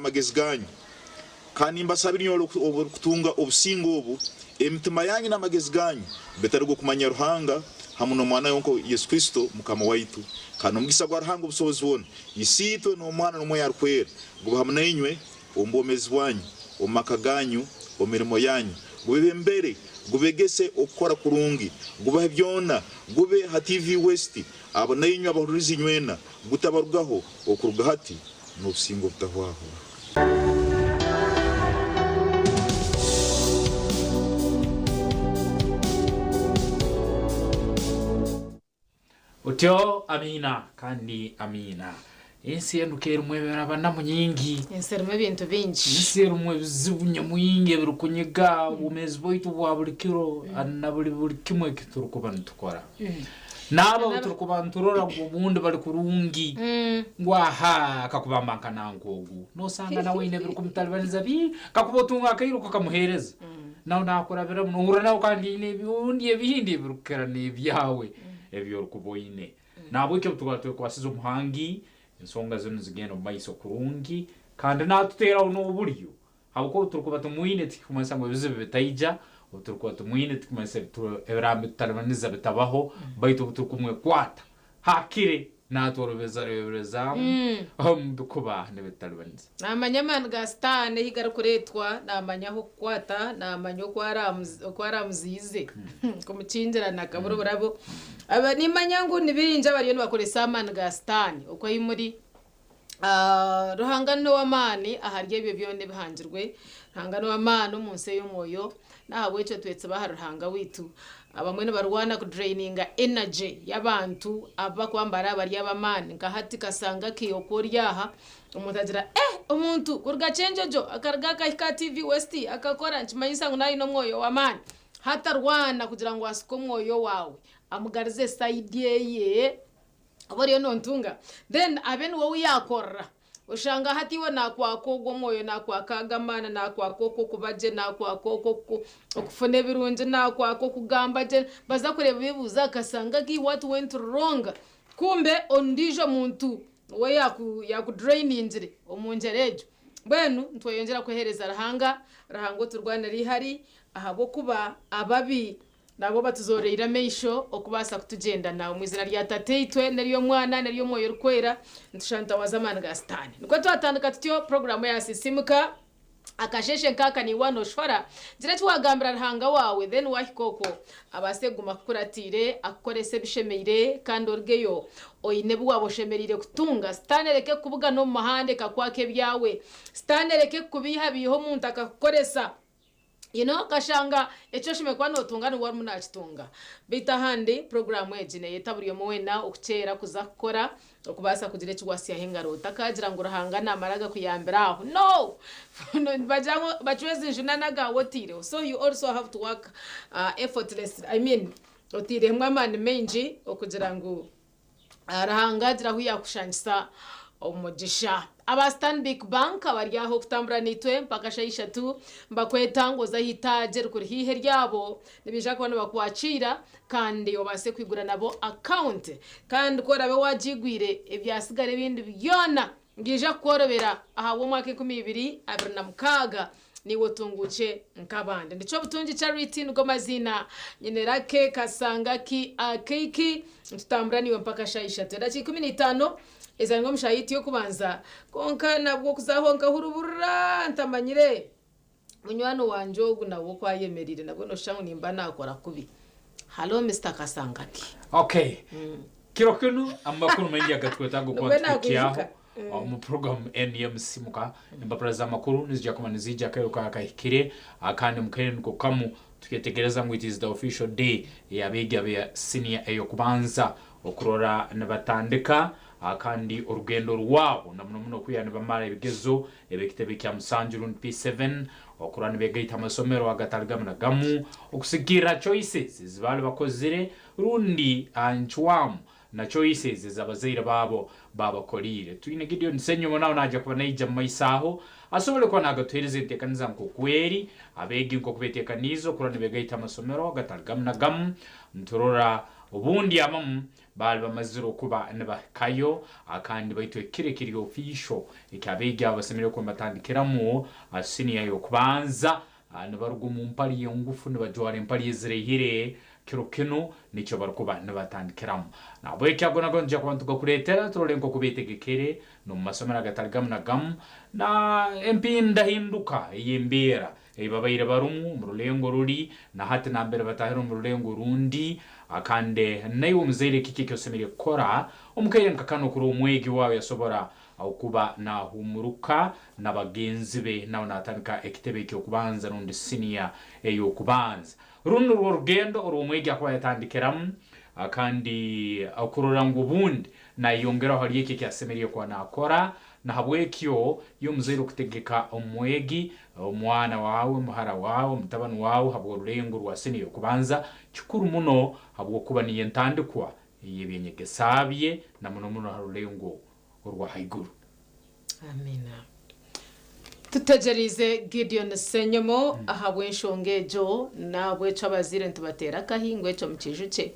n'amagezi ganyu. Kandi nimbasabira inywe abarukutunga obusinge obu, emitima yanyu n'amagezi ganyu bitali g'okumanya Ruhanga hamu n'Omwana we wenka Yesu Kristo Mukama waitu. Kandi omugisa gwa Ruhanga obusobozi bwona, Isiitwe, n'Omwana, n'Omwoyo Arukwera, gube hamu nainywe omu bwomeezi bwanyu, omu maka ganyu, omu mirimo yanyu, gubebembere, gubegese okukora kurungi, gubahe byona, gube ha TV West, abo nainywe abahuliriza inywena, gutabarugaho okuruga hati n'obusinge obutahwaho. Otyo amiina kandi amiina. Ensi enu ka erimu emirabanamu nyingi. Ensi erimu ebintu bingi. Ensi erimu ebizibu nyamwingi ebirikunyiga obwomeezi bwaitu bwa buri kiro na buri buri kimwe eki turikuba nitukora. Naabo abu turikuba niturora ngu obundi bari kurungi ngu aha kakuba mba nka nanka ogu, nosanga nawe aine ebirikumutalibaniza bingi. Kakuba otunga akaire okakamuheereza, nawe nakurabiramu nohurra nawe kandi aine ebindi ebindi ebirikukira n'ebyawe ebi orikuba oine. Nahabwekyo obu turikuba twekwasize Omuhangi, ensonga zinu nizigenda omu maiso kurungi kandi natuteeraho n'oburyo. Habwokuba obu turikuba tumwine tikikumanyisa ngu ebizibu bitaija, obu turikuba tumwine tikikumanyisa ebirabitutalibaniza bitabaho, baitu obu turikumwekwata hakire natworobezamu omu bikuba nibitutalibaniza. Naamanya amaani ga Sitaane ahu garikureetwa, naamanya ah'okukwata, naamanya oku oku araamuziize kumukingirana akabura oburabo. Nimmanya ngu ni baingi abariyo nibakoresa amaani ga Sitaane oku ahu muri. Ruhanga n'ow'amaani ahari ebyo byona ebihangirwe. Ruhanga n'ow'amaani omu nsi ey'omwoyo. N'ahabw'ekyo twetsibe ahari Ruhanga waitu. Abamwe nibarwana kudraininga energy y'abantu abu barikuba nibareeba bari ab'amaani. Nka hati kasanga ki oku ori aha, omuntu agira eh omuntu kuruga Kyenjojo akaruga akahika aha TV West akakora nikimanyisa ngu naaba aine omwoyo w'amaani. Hati arwana kugira ngu asike omwoyo waawe amugarize sayidi eye. Oba oriyo nontunga then abe niwe ou yakorera oshanga hati iwe nakwaka ogwo omwoyo nakwaka ago amaani nakwaka okwo okuba gye nakwaka okwo okufuna ebirungi nakwaka okugamba gye baza kureeba bebuuza akasanga ki what went wrong kumbe ondiijo muntu niwe yakudrainingire omu ngyera egyo mbwenu nitweyongyera kuheereza Ruhanga, Ruhanga oturwanira eihari ahabw'okuba ababi Nabo batuzoreire amaisho okubaasa kutugyendana. Omu izina rya Tataitwe, n'ery'Omwana, n'ery'Omwoyo Orikwera, nitushaba nitutawaza amaani ga Sitaane. Nikwo twatandika tutyo puroguraamu eya Sisiimuka. Akasheeshe nk'aka naiwe waanoshwara, gira eki waagambira Ruhanga waawe, then waahika okwo abaase kuguma akukuratiire, akukorese ebishemeire, kandi orugeyo oine ebi waaba oshemereire kutunga. Sitaane ereke kukubugana omu muhanda ekakwaka ebyawe. Sitaane ereke kukubeihabeiha omuntu akakukoresa. You know, okashanga eki oshemereire kuba nootunga niwe arimu naakitunga. Beitu ahandi, puroguraamu egi neeyeta buri omwe weena okukyera kuza kukora okubaasa kugira eki waasyaho engaro. Otakaagira ngu Ruhanga naamara agakuyambira aho. No! Nibagira ngu bacweza enju n'agaawe otaireho. So you also have to work effortlessly, I mean otairemu amaani maingi okugira ngu Ruhanga agira ahu yaakushangisa omugisha. Aba Stanbic Bank abari aho kutambura naitwe mpaka shaaha ishatu nibakweta ngu oze aha itaagi erikuri haihi eryabo. Nibaija kuba nibakwakiira kandi obaase kwigura nabo akawunti. Kandi ku oraabe waagiigwire, ebyatsigara ebindi byona nibiija kukworobera ahabw'omwaka 2026. Naiwe otunguukye nk'abandi. Ndi Kyobutungi Charity nigo maziina. Nyine Lucky Kasangaki Akeiki. Nitutambura naiwe mpaka shaaha ishatu. Edakiika 15 ezangwa omu shaaha yaitu y'okubanza. Kwonka nabwo kuza aho nkahuruburira ntamanyire munywani wangye ogu nawe oku ayemereire nabwo noshusha ngu nimba naakora kubi. Hallo Mister Kasangaki. Okay. Kiro kinu amakuru maingi agatwetaaga okuba Nibwo nituhikyaho naakwijuka. omu puroguramu enu y'Omusimuka. Empapura z'amakuru nizija kuba niziija akaire ka kahikire kandi omu kaire niko kamu tukyetegereza ngu it is the official day ey'abeegi aba siniya ey'okubanza okurora nibatandika kandi orugendo rwabo na muno muno kwiha nibamara ebigezo eby'ekitebe kya musanju rundi P7 okurora nibegaita amasomero agatali gamu na gamu okusigikirra choices ezi baali bakozire rundi ncwamu na choices ezi abazaire baabo baabakoliire. Twine Gideon Ssenyomo nawe naija kuba naija mu maiso aho asobole kuba naagatuheereza enteekaniza nk'oku eri, abeegi nk'oku beeteekaniize okurora nibeegaita amasomero agatali gamu na gamu. Niturora obundi abamu. Baali bamazire okuba nibahikayo, kandi baitu ekiro ekiri official eky'abeegi abo basemeriire kuba nibatandikiramu siniya y'okubanza, nibaruga omu mpali engufu nibajwara empali eziraihire, kiro kinu nikyo barukuba nibatandikiramu. Nahabweki ago nago nitwija kuba nitugakuleetera turole nk'oku beetegekere n'omu masomero agatali gamu na gamu na empindahinduka ey'embeera ei babaire barumu omu rulengo ruli, na hati nambere batahire omu rulengo orundi. Kandi naiwe omuzaire kiki eki osemeriire kukora omu kaire nka kanu kurora omwegi waawe yasobora okuba nahumuruka na bagenzi be nawe natandika ekitebe eky'okubanza rundi siniya ey'okubanza? Runu nurwo rugendo orw'omwegi akuba yatandikiramu kandi kurora ngu obundi nayeyongeraho hali eki eki asemeriire kuba nakora. Nahabwekyo, iwe omuzaire okutegeka omwegi, omwana waawe, muhara waawe, mutabani waawe habw'orulengo rwa siniya y'okubanza kikuru muno habwokuba niyo entandikwa ey'eby'enyegesa bye na muno muno ha rulengo orwa haiguru. Amiina. Tutegyereize Gideon Ssenyomo ahabw'enshonga egyo, n'ahabw'ekyo abazaire nitubateera akahi ngu ekyo mukiijukye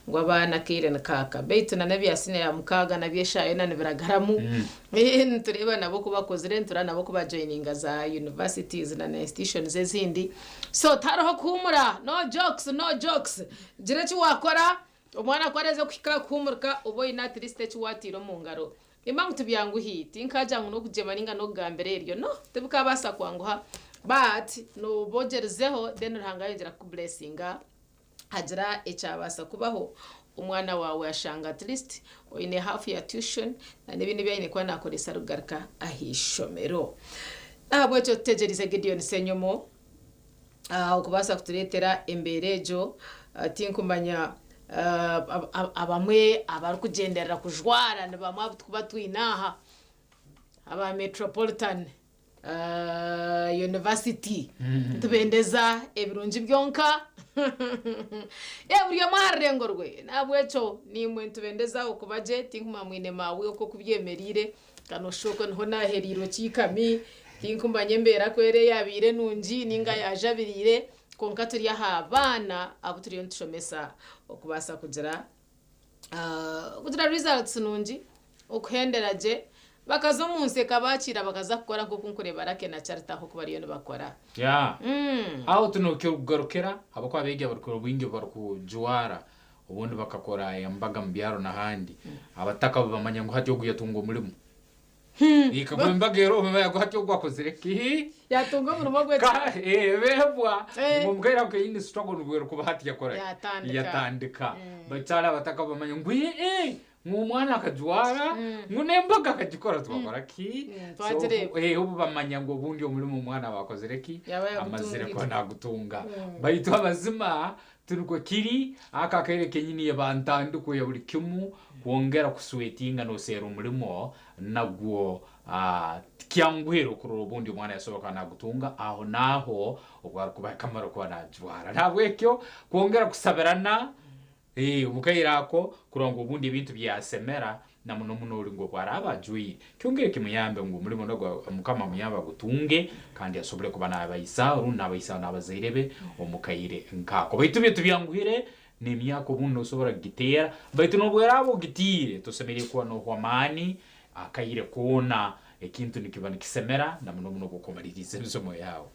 ngu abaana akaire nikaaka. Beitu na n'ebya siniya ya mukaaga nabyo eshaaha yoona nibiragaramu. Nitureeba nabo oku bakozire, nitureeba nabo oku bajoininga za universities na institutions ezindi. So tihariho kuhuumura, no jokes, no jokes. Gira eki waakora, Omwana ku areze kuhika aha kuhuumurika, oba oine at least eki waataire omu ngaro. Nimba ngu tibyanguhi, tinkaagira ngu n'okugyema nainga n'okugambira eryo, no, tibikaabaasa kwanguha but nooba ogyerizeho then Ruhanga ayongyera kukubureesinga hagira ekyabaasa kubaho, omwana waawe ashanga at least oine half ya tuition na n'ebindi ebi aine kuba naakoresa arikugaruka aha ishomero. N'ahabw'ekyo tutegyereize Gideon Ssenyomo. Okubaasa kutureetera embeera egyo, tinkumanya abamwe abarikugyenderera kujwara ni bamwe abu turikuba twine aha aba Metropolitan University. Nitubendeza ebirungi byonka buri omwe aha rurengo rwe. N'ahabw'ekyo naimwe nitubendeza okuba gye, tinkumanya mwine maawe oku okubyemereire. Ka nooshusha okwo niho naahereirwe kiikami, tinkumanya embeera ku eri eyaabaire nungi nainga yaajabiriire, kwonka turi aha baana abu turiyo nitushomesa okubaasa kugira kugira results nungi, okuhendera gye, bakaza omu nsi ekabaakiira bakaza kukora nk'oku nkureeba Lucky na Charity aho oku bariyo nibakora. Yeah. Aho tinokyokugarukira ahabw'okuba abeegi abarikukira obwingi obubarikujwara Obundi bakakora embaga mu byaro n'ahandi. Abataka bamanya ngu hati ogu yatunga omurimo. Ekagwa embaga eroho bamanya ngu hati ogu akozire ki? Yatunga omurimo ogwe. Ka eh, beebwa ngu omu kaire ako kenyini struggle nibwo erikuba hati yakora ki? Yatandika. Yatandika. Baitu hare abataka bamanya ngu eh, ngu omwana akajwara, ngu n'embaga akagikora twakora ki? So Twagireeba. eh, obu bamanya ngu obundi omurimo omwana aba akozire ki? Yaba Amazire yagutungire. kuba nagutunga. Baitu amazima Tinukwo kiri, aka akaire kenyini eba ntandikwa ya buli kimu, kwongera kuswetinga noserra omulimo nagwo tikyanguhire okurora obundi omwana yasobora kuba nagutunga aho naaho obwarukuba yakamara kuba najwara. Nahabwekyo kwongera kusabirana omu kaire ako kurora ngu obundi ebintu byasemera Na muno muno ori ngu obu araaba ajwaire, kyongere kimuyambe ngu omurimo nagwo Mukama amuyambe agutunge kandi asobole kuba naabahisaho rundi naabahisaho n'abazaire be omu kaire nk'ako. Baitu byo tibyanguhire, n'emyaka obundi noosobora kugiteera, baitu n'obu eraaba ogitiire, tosemeriire kuba noohwa amaani akaire koona, ekintu nikiba nikisemera na muno muno obu okumaliriza emisomo yaawe.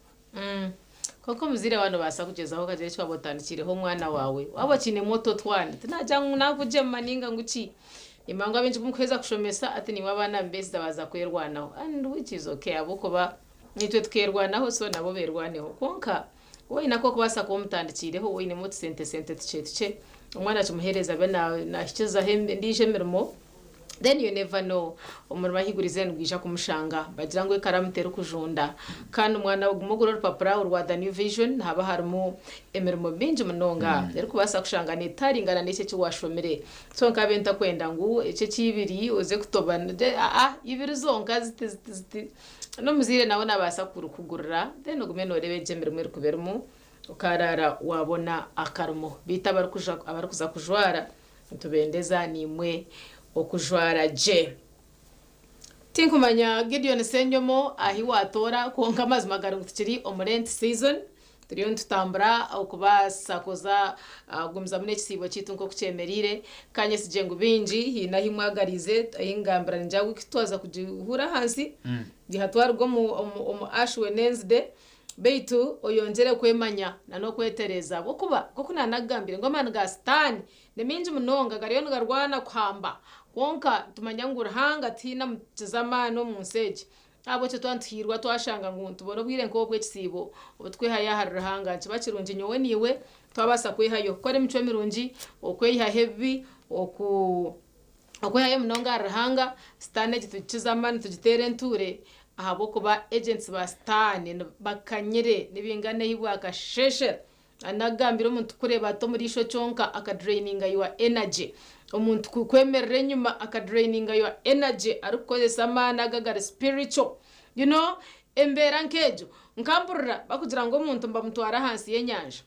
Kwonka omuzaire waaba noobaasa kugyezaho okagira eki waaba otandikiireho omwana waawe, waaba okiinemu otu otwana, tinagira ngu naakugyema nainga ngu ki, nimanya ngu abaingi ku mukuheeza kushomesa hati naimwe abaana nibeesiza baaza kwerwanaho and which is okay ahabw'okuba naitwe tukeerwanaho so nabo beerwaneho. Kwonka waaba oine aku orikubaasa kuba omutandikiireho, waaba oinemu otusente sente tukye tukye, omwana kimuheereza abe naahikizaho endiijo emirimo. Then you never know omurimo ahaiguru eiziina nigwija kumushanga. Nibagira ngu ekaramu terikujunda. Kandi omwana ogume ogure orupapura orwa The New Vision nihaba harimu emirimo mingi munonga erikubaasa kushanga netaringana n'eki eki washomire. So nkabe ntakwenda ngu eki eky'eibiri oze kutoba aa ibiri zonka ziti ziti ziti. N'omuzaire nawe nabaasa kurikugurira then ogume noreeba egyo emirimo erikuba erimu okaraara wabona akarimo. Beitu abarikuza kujwara Nitubendeza naimwe okujwara gye. Tinkumanya Gideon Ssenyomo ahi watoora kwonka amazima gari ngu tukiri omu Lent season. Turiyo nitutambura okubaasa kuza kugumizamu n'ekisiibo kyaitu nk'oku kyemereire. Ka nyesigye ngu baingi haine ahu mwagariize ahu ngambira ningira wiiki twaza kugihuura ahansi giha twaruga omu omu Ash Wednesday beitu oyongyere kwemanya n'okwetereeza ahabw'okuba nk'oku naanakugambire ngu amaani ga Sitaane ni maingi munonga gariyo nigarwana kuhamba kwonka nitumanya ngu Ruhanga tihaine amukiza amaani omu nsi egi. Ahabw'ekyo twaba nituhiirwa twashanga ngu nitubona obwire nk'obw'ekisiibo obu tukwehayo ahari Ruhanga, nikiba kirungi nyowe naiwe twabaasa kwehayo kukora emicwe mirungi, okweyihaho ebibi, oku okwehayo munonga ahari Ruhanga, Sitaane egi tugikize amaani tugiteere entuure ahabw'okuba agents ba Sitaane bakanyire nibingana ei bwakasheeshera. Nagambire omuntu kukureeba ati omu riisho kyonka aka draininga your energy. Omuntu kukwemerera enyima aka draininga your energy arikukozesa amaani ago agari spiritual. You know, embeera nk'egyo nkampurira bakugira ngu omuntu nibamutwara ahansi y'enyanja.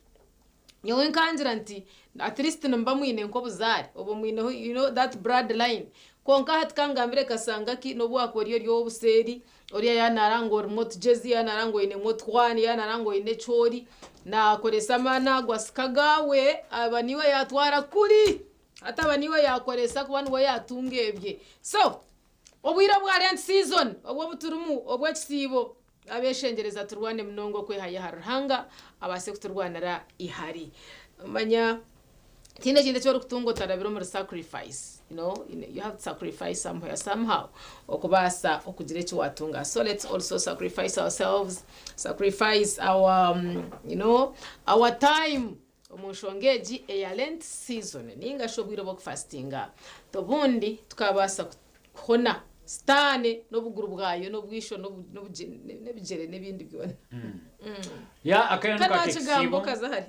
Nyowe nkangira nti at least nimuba mwine nk'obuzaare oba omwineho you know that blood line. Kwonka hati kangambire kasanga ki n'obu wakuba ori ori ow'obuseeri Oriya yaanaara ngu orimu otugyezi, yaanaara ngu oinemu otwani, yaanaara ngu oine eki ori, naakoresa amaani ago asika agaawe, aba niiwe yaatwara kuri. Hati aba niiwe yaakoresa kuba niwe yaatunga ebye. So, obwire obwa Lent season obu obu turimu obw'ekisiibo, abeeshengyereza turwane munonga okwehayo ahari Ruhanga abaase kuturwanira eihari. Manya Tihaine ekintu eki orikutunga otarabire omuri sacrifice, you know, you have to sacrifice somewhere somehow okubaasa okugira eki watunga. So let's also sacrifice ourselves, sacrifice our, you know, our time omu nshonga egi eya Lent season ninga shi obwire obw'okufasitinga. Obundi tukabaasa kuhona sitaane n'obuguru bwayo n'obwisho n'ebigyere n'ebindi byona. Ya akaya Ka nuko naakigamba ak'ekisiibo okaza hare.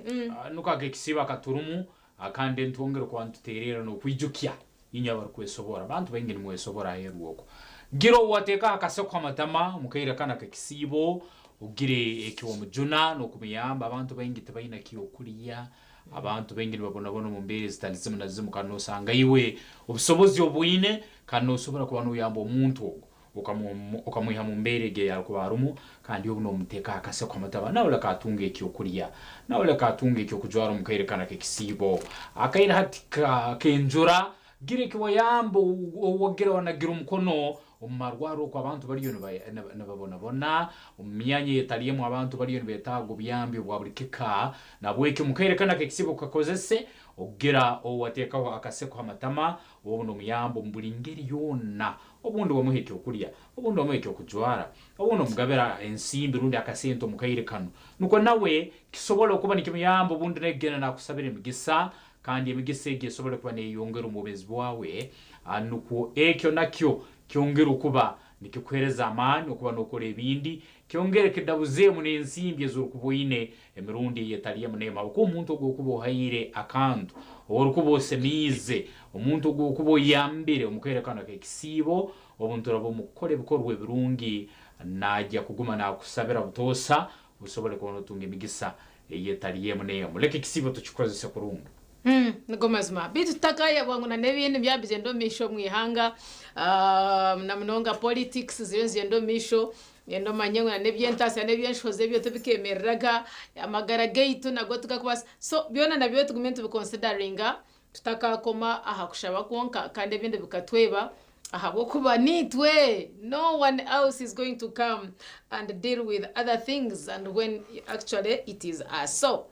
Nuko ak'ekisiibo akaturimu kandi ntwongere kuba nituteererra n'okwijukya inywe abarukwesobora. Abantu baingi nimwesobora aheeru okwo. Gira ou wateekaho akaseko ha matama omu kaire kanu ak'ekisiibo, ogire eki wamujuna n'okumuyamba. Abantu baingi tibaina ky'okulya, Abantu baingi nibabonabona omu mbeera ezitali zimu na zimu kandi nosanga iwe obusobozi obwine kandi nosobora kuba noyamba omuntu ogu okamwiha mu mbeera egi eyarukuba arumu kandi obu nomuteekaho akaseko amataba nawe leka atunge ekyokulya, nawe leka atunge ekyokujwara omu kaire kanu ak'ekisiibo. Akaire hati k'enjura, gira eki wayamba ou wagira wanagira omukono Omu marwarro oku abantu bariyo nibabonabona, omu myanya eyetali emu abantu bariyo nibetaaga obuyambi obwa buli kika. Nahabweki omu kaire kanu ak'ekisiibo kakozese okugira ou wateekaho akaseko ha matama, obu n'omuyamba omu buli ngeri yoona. Obundi wamuha ekyokulya, obundi wamuha eky'okujwara, obundi omugabira ensimbi rundi akasente omu kaire kanu nukwo nawe kisobole okuba nikimuyamba obundi nawe kugenda nakusabira emigisa Kandi emigisa egi esobole kuba neyeyongera omu bwomeezi bwawe, nukwo ekyo nakyo kyongere okuba nikikuhereza amaani okuba nokora ebindi, kyongere kidabuzeemu n'ensimbi ez'orukuba oine emirundi ey'etali emu n'emu. Habwokuba omuntu ogu orikuba ohaire akantu, ou orukuba osemiize, omuntu ogu orikuba oyambire omu kaire kanu ak'ekisiibo, obu nituraba omu kukora ebikorwa ebirungi, naija kuguma nakusabira butoosa osobole kuba notunga emigisa ey'etali emu n'emu. Leka ekisiibo tukikozese kurungi. Nigo mazima. Beitu tutakayebwa ngu na n'ebindi byaba nibigyenda omu maisho omu ihanga, na munonga politics ziriyo nizigyenda omu maisho, niinyenda omanye ngu na n'eby'entaasya n'eby'enshohoza ebyo tibikemereraga, amagara gaitu nago tigarikubaasa, so byona nabyo tugume nitubiconsideringa tutakakoma aha kushaba kwonka kandi ebindi bikatweba ahabw'okuba niitwe no one else is going to come and deal with other things and when actually it is us so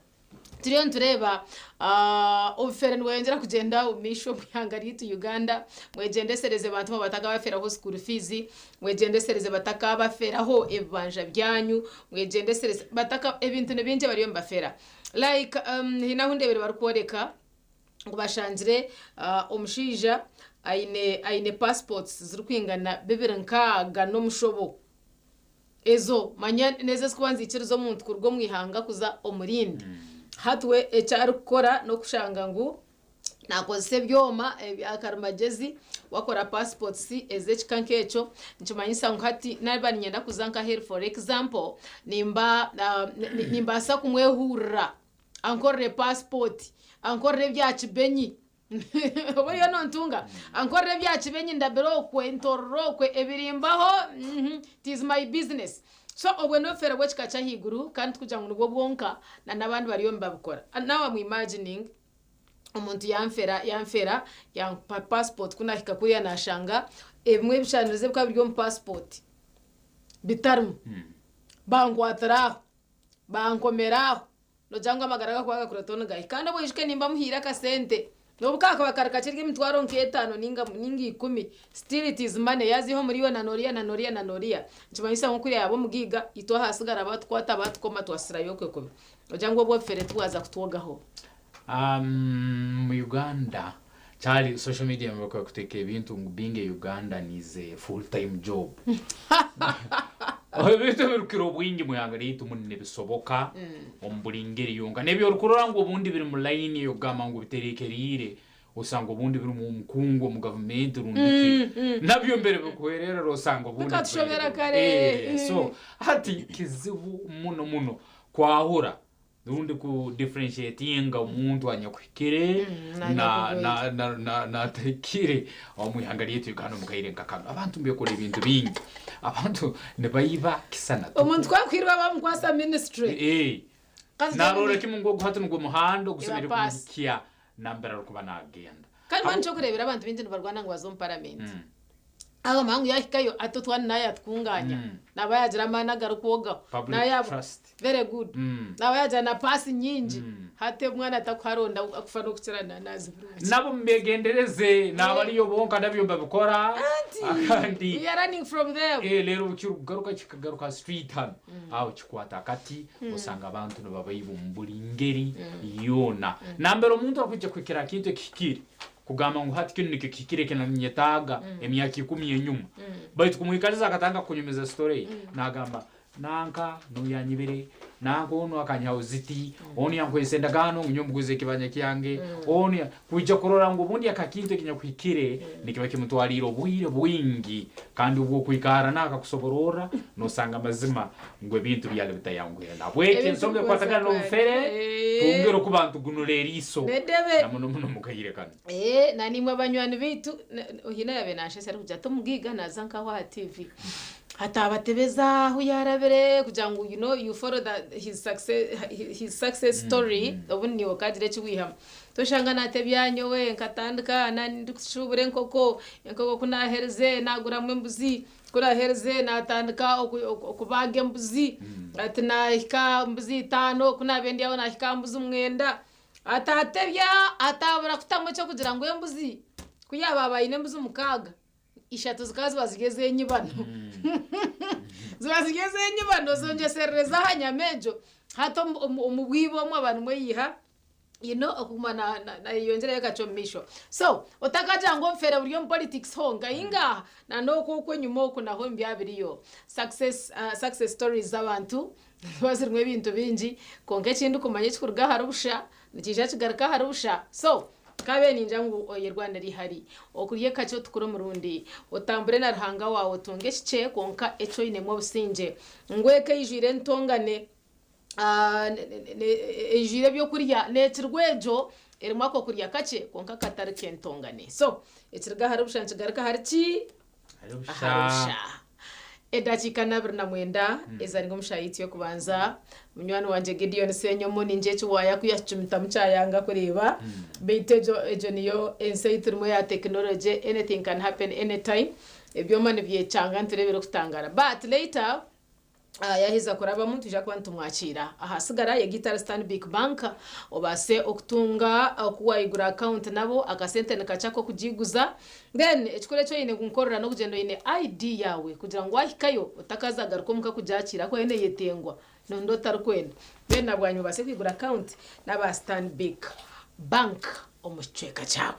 turiyo nitureeba ah, obufere nibweyongyera kugyenda omu maisho omu ihanga ryaitu Uganda mwegyendesereze bantu mwe batakabaferaho school fees mwegyendesereze batakabaferaho ebibanja byanyu mwegyendesereze bataka ebintu ni bingi bariyo nibafera like um, haine ahu ndeebire barikworeka ngu bashangire omushaija aine aine passports zirikwingana 26 n'omushobo. Ezo manya n'ezo ezirikuba niziikiriza omuntu kuruga omu ihanga kuza omu rindi. Hati we eki arikukora n'okushanga ngu naakozesa ebyoma ebya karimagyezi wakora passports ez'ekika nk'ekyo, nikimanyisa ngu hati naaba niinyenda kuza nk'aheeru for example, nimba nimbaasa kumwehurira. Ankorere passport, ankorere ebya kibenyi oba oriyo nontunga, ankorere ebya kibenyi ndabire okwe, ntorore okwe, ebirimbaho it is my business. So obwe n'obufere bw'ekika ky'ahaiguru kandi tikugira ngu nibwo bwonka na n'abandi bariyo nibabikora. Now am imagining omuntu yanfera yanfera yampa passport ku nahika kuriya nashanga ebimwe ebishanirizo ebikaba biri omu passport bitarimu bankwatira aho bankomera aho nogira ngu amagara gakuba gakureta nigahi kandi obwo nimba muhaire akasente n'obu kakaba kari kakye emitwaro nk'etaano ninga ninga ikumi still it is money yaziiha omuri iwe na noriya na noriya na noriya nikimanyisa ngu kuriya yaba omugaiga itwe ahasigara batukwata batukoma twasirayo okwe kubi ogira ngu obwo obufere tibwaza kutwogaho. Mu Uganda kyali social media bakuteka ebintu ngu being a Ugandan is a full time job. Ebintu ebirukira obwingi mu ihanga lyaitu munu nibisoboka omu buri ngeri yonka. N'ebi orikurora ngu obundi biri mu layini ey'okugamba ngu bitereekeriire, osanga obundi birimu omukungu omu gavumenti rundi ki. Nabyo mbere bikuhwererera osanga obundi Bikatushobera kare. So hati kizibu muno muno kwahura rundi ku differentiatinga omuntu anyakuhikire na na na na n'atahikire omu ihanga lyaitu Uganda omu kaire nka kanu. Abantu nibekora ebintu bingi. Abantu nibaiba kisana tuku. Omuntu ku akwirwa bamukwasa ministry. Eh. Kazi Naroora kimwe ngu ogu hati nugwo muhanda ogusemeriire Iba pass. kumuhikya nambere arukuba nagenda. Kandi mbwenu nikyokureebera abantu baingi nibarwana ngu baze omu paramenti. Ago mangu yahikayo ati otwani naye atukunganya. Naba yagira amaani agarikwogaho. Public Naye trust. Very good. Naba yagira na paasi nyingi. Hati omwana atakuharonda akufa n'okukira na nazibirwa. Nabo mubegendereze nabariyo bonka nabyo nibabikora. Anti, Kandi we are running from them. Eh, rero kirikugaruka kikagaruka street hanu aho kikwata akati osanga abantu nibabaiba omu buri ngeri yoona. Nambere omuntu arikwija kuhikira aha kintu ekihikire kugamba ngu hati kinu nikyo kihikire eki ninyetaaga emyaka ikumi enyuma. Baitu kumwikaliza akatandika kukunyumiza story ye nagamba nanka n'oyu yanyibire, nanka onu akanyihaho ziti, onu yankwesa endagaano ngu nyowe muguze ekibanja kyange, onu ya-, kwija kurora ngu obundi aka kintu ekinyakuhikire nikiba kimutwariire obwire bwingi kandi obw'okwikara nawe akakusobororra nosanga amazima ngu ebintu byali bitayanguhire. Nahabweki Ebintu ensonga bikubaasa ekukwatagana n'obufere, kwera. twongere okuba nitugunura eriiso Nedebe. na muno muno omu kaire kanu. Eh, na nimwe banywani baitu oine yaabaire nanshesa arikugira ati omugaiga naaza nkaho aha TV. Hati abatebeza ahu yaarabire kugira ngu you know you follow the, his success, his success story obundi naiwe okaagira eki waihamu. Toshanga naatebya nyowe nkatandika ndikushuubura enkoko, enkoko ku naaherize naaguramu embuzi, ku naaherize naatandika okubaaga embuzi, ati naahika embuzi itaano, ku naabaire ndi aho naahika aha mbuzi mwenda. Ataatebya ataabura kutamu eky'okugira ngu embuzi ku yaabaaba aine embuzi mukaaga, ishatu zikaba ziba ziri ez'enyibano. Ziba ziri ez'enyibano zongyeserereza aha nyama egyo. Hati omu bwiba omwo aba nimwo yiha you know okuguma nayeyongyerayo kakye omu maisho. So otakagira ngu obufere buri omu politics honka, inga na n'oku oku enyima oku naho nibyaba biriyo. Success, success stories z'abantu niziba zirimu ebintu bingi kwonka eki ndikumanya ekikuruga ahari busha nikiija kigaruka ahari busha. So nkabaire ningira ngu oyerwanire eihari, okurya kakye otukure omurundi, otambure na Ruhanga waawe otunge ekikye kwonka eki oinemu obusingye. Ngu eka eijwire entongane eijwire ebyokurya neekirwa egyo erimu akokurya kakye kwonka katari k'entongane. So ekiruga ahari busha nikigaruka ahari ki? Ahari busha. Ahari busha. Edakiika n'abiri na mwenda ezaringa omu shaaha yaitu y'okubanza. Munywani wangye Gideon Ssenyomo ningira eki waaya ku yakicumitamu kyayanga kureeba. Beitu egyo egyo niyo ensi ei turimu eya tekinologye anything can happen anytime. Ebyoma nibyekyanga nitureeba ebirikutangaara. But later Yaaheza kurabamu nitwija kuba nitumwakiira. Ahasigara yegita ahari Stanbic Bank obaase okutunga oku waigura akawunti nabo akasente nikakye ak'okugiguza. Then ekikuru eki oine kunkorera n'okugyenda oine ID yaawe kugira ngu waahikayo otakazagaruka omuka kugyakiira ahakuba yo neyetengwa nondi otarikwenda. Then na bwanyima obaase kwigura akawunti n'aba Stanbic Bank omu kicweka kyawe.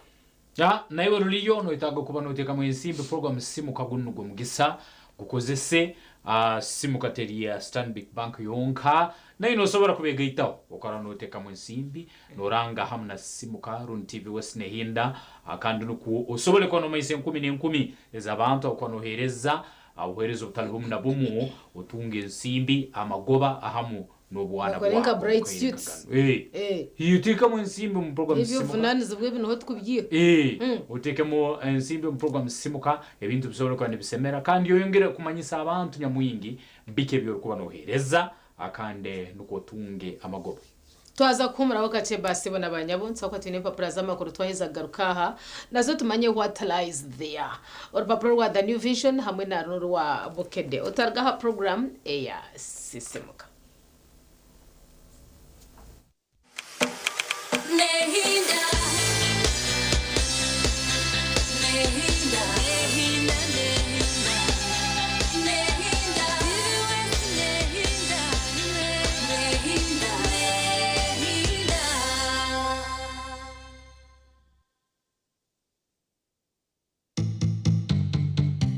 Ya, naiwe ruriyo noyetaaga kuba noteekamu ensimbi program Simuka gunu nugwo mugisa gukozese. Ah, Simuka teri ya Stanbic Bank yonka, naiwe nosobora kubegaitaho okarora noteekamu ensimbi noranga hamu na Simuka rundi TV West Nehinda, ah, kandi nukwo osobole kuba nomaisa enkumi n'enkumi ez'abantu abakuba noheereza obuheereza obutali bumu na bumu otunge ensimbi, amagoba ahamu. N'obwana Bakore nka bwabo bright obukaire suits. nkagano. Eh. Eh. Iyo oteekemu ensimbi omu program Sisimuka. Eby'obuvunanizibwa ebi niho tukubyiha. Eh, oteekemu ensimbi omu program Sisimuka, ebintu bisobole kuba nibisemera kandi oyongere kumanyisa abantu nyamwingi biki ebi orikuba noheereza kandi nukwo otunge amagoba. Twaza kuhumuraho kakye ba sebo na ba nyabo, nituba kuba twine empapura z'amakuru twaheza kugaruka aha nazo tumanye what lies there. Orupapura rwa The New Vision hamwe na n'orwa Bukedde. Otaruga aha program eya Sisimuka.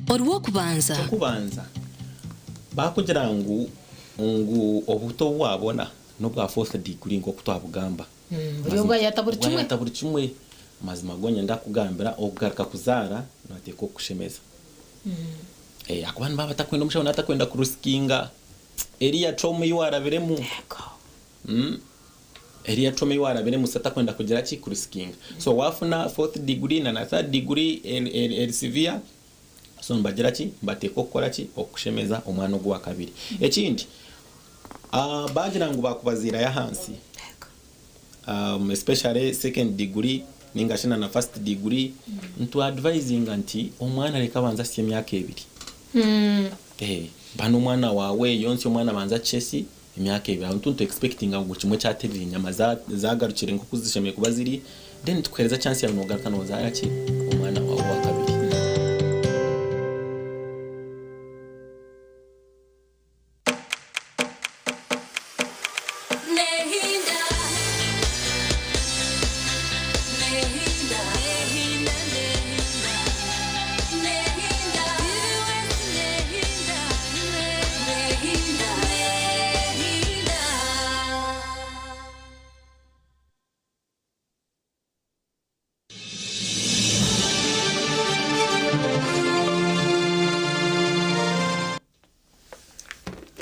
Orw'okubanza. Eky'okubanza, baakugira ngu ngu obuto obu waabona n'obwa fourth degree nk'oku twabugamba. Buri obwayata buri kimwe. Obwayata buri kimwe. Amazima goona ndakugambira okugaruka kuzaara nibateekwa kukushemeza. Ahakuba nibaba batakwenda omushaho naaba atakwenda kurisikinga eriya trauma ei waarabiremu. Eriya trauma ei waarabiremu so atakwenda kugira ki? Kurisikinga. So waafuna fourth degree na na third degree eri severe, so nibagira ki? Nibateekwa kukora ki? Okukushemeza omwana ogu owakabiri. Ekindi, baagira ngu baakubaziirayo ahansi, especially second degree ninga shi na na first degree, nitu advisinga nti omwana reka abanze ahitsye emyaka ebiri. Ba n'omwana waawe, yontsya omwana abanze ahitsye ki? Emyaka ebiri aho nitu expectinga ngu kimwe kyaterire enyama zagarukire nkoku zishemereire kuba ziri then tukuhereza chance yawe nogaruka nozaara ki omwana wawe owakabiri.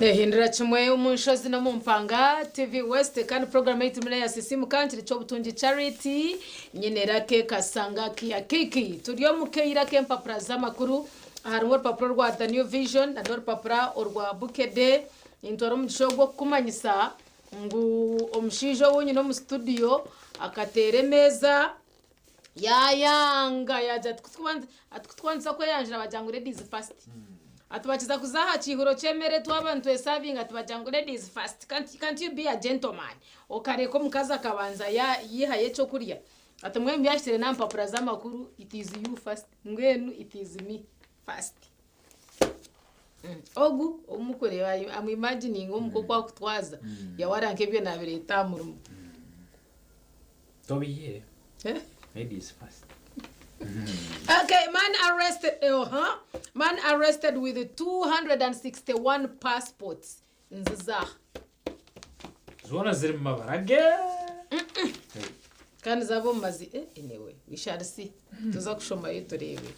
Nehindura kimwe omu nshozi n'omu mpanga TV West kandi puroguramu ei turimu n'eya Sisimuka nkiri Ky'obutungi Charity nyine Rake Kasanga Kiakiki. Turi omu kaire ak'empapura z'amakuru harimu orupapura orwa The New Vision na n'orupapura orwa Bukedde. Nintwara omugisha ogu okukumanyisa ngu omushaija ou nyine omu studio akateera emeeza Yaayanga yaagira ati, Ati ku twandisa kweyanjura bagira ngu ladies first. Ati bakiza kuza aha kiihuro ky'emere twaba nitwesavinga ati bagira ngu ladies first. Can't you be a gentleman okareka omukazi akabanza yaihayo ekyokurya. Ati mbwenu byahikire n'aha mpapura z'amakuru it is you first mbwenu it is me first. Ogu ou murikureeba am imagining omuka oku arikutwaza yahara nk'ebyo naabireeta aha murimo. Tobihire. Ladies first. Okay, man arrested, uh-huh. Man arrested with 261 passports. Nziza. Zoona ziri mu mabara ge. Kandi zaba omu mazi eh, anyway, we shall see. Tuza kushomayo tureebe.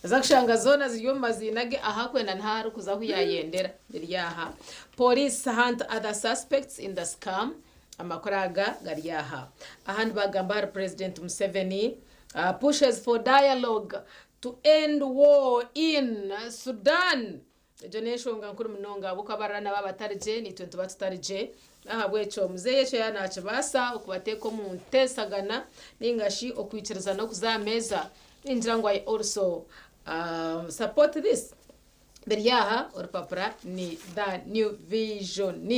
Oza kushanga zoona ziri omu maziina ge ahu akwenda niho arikuza ahu yayendera. Biri aha. Police hunt other suspects in the scam. Amakuru aga gari aha. Aha nibagamba ahari Purezidenti Museveni pushes for dialogue to end war in Sudan. Egyo n'enshonga nkuru munonga ahabw'okuba abarara nabo abatari gye naitwe nituba tutari gye. N'ahabw'ekyo muzeeyi ekyo yaaba naakibaasa okubateeka omu nteesagana nainga shi okwikirizana okuza aha meeza, ningira ngu I also support this. Biri aha orupapura ni The New Vision.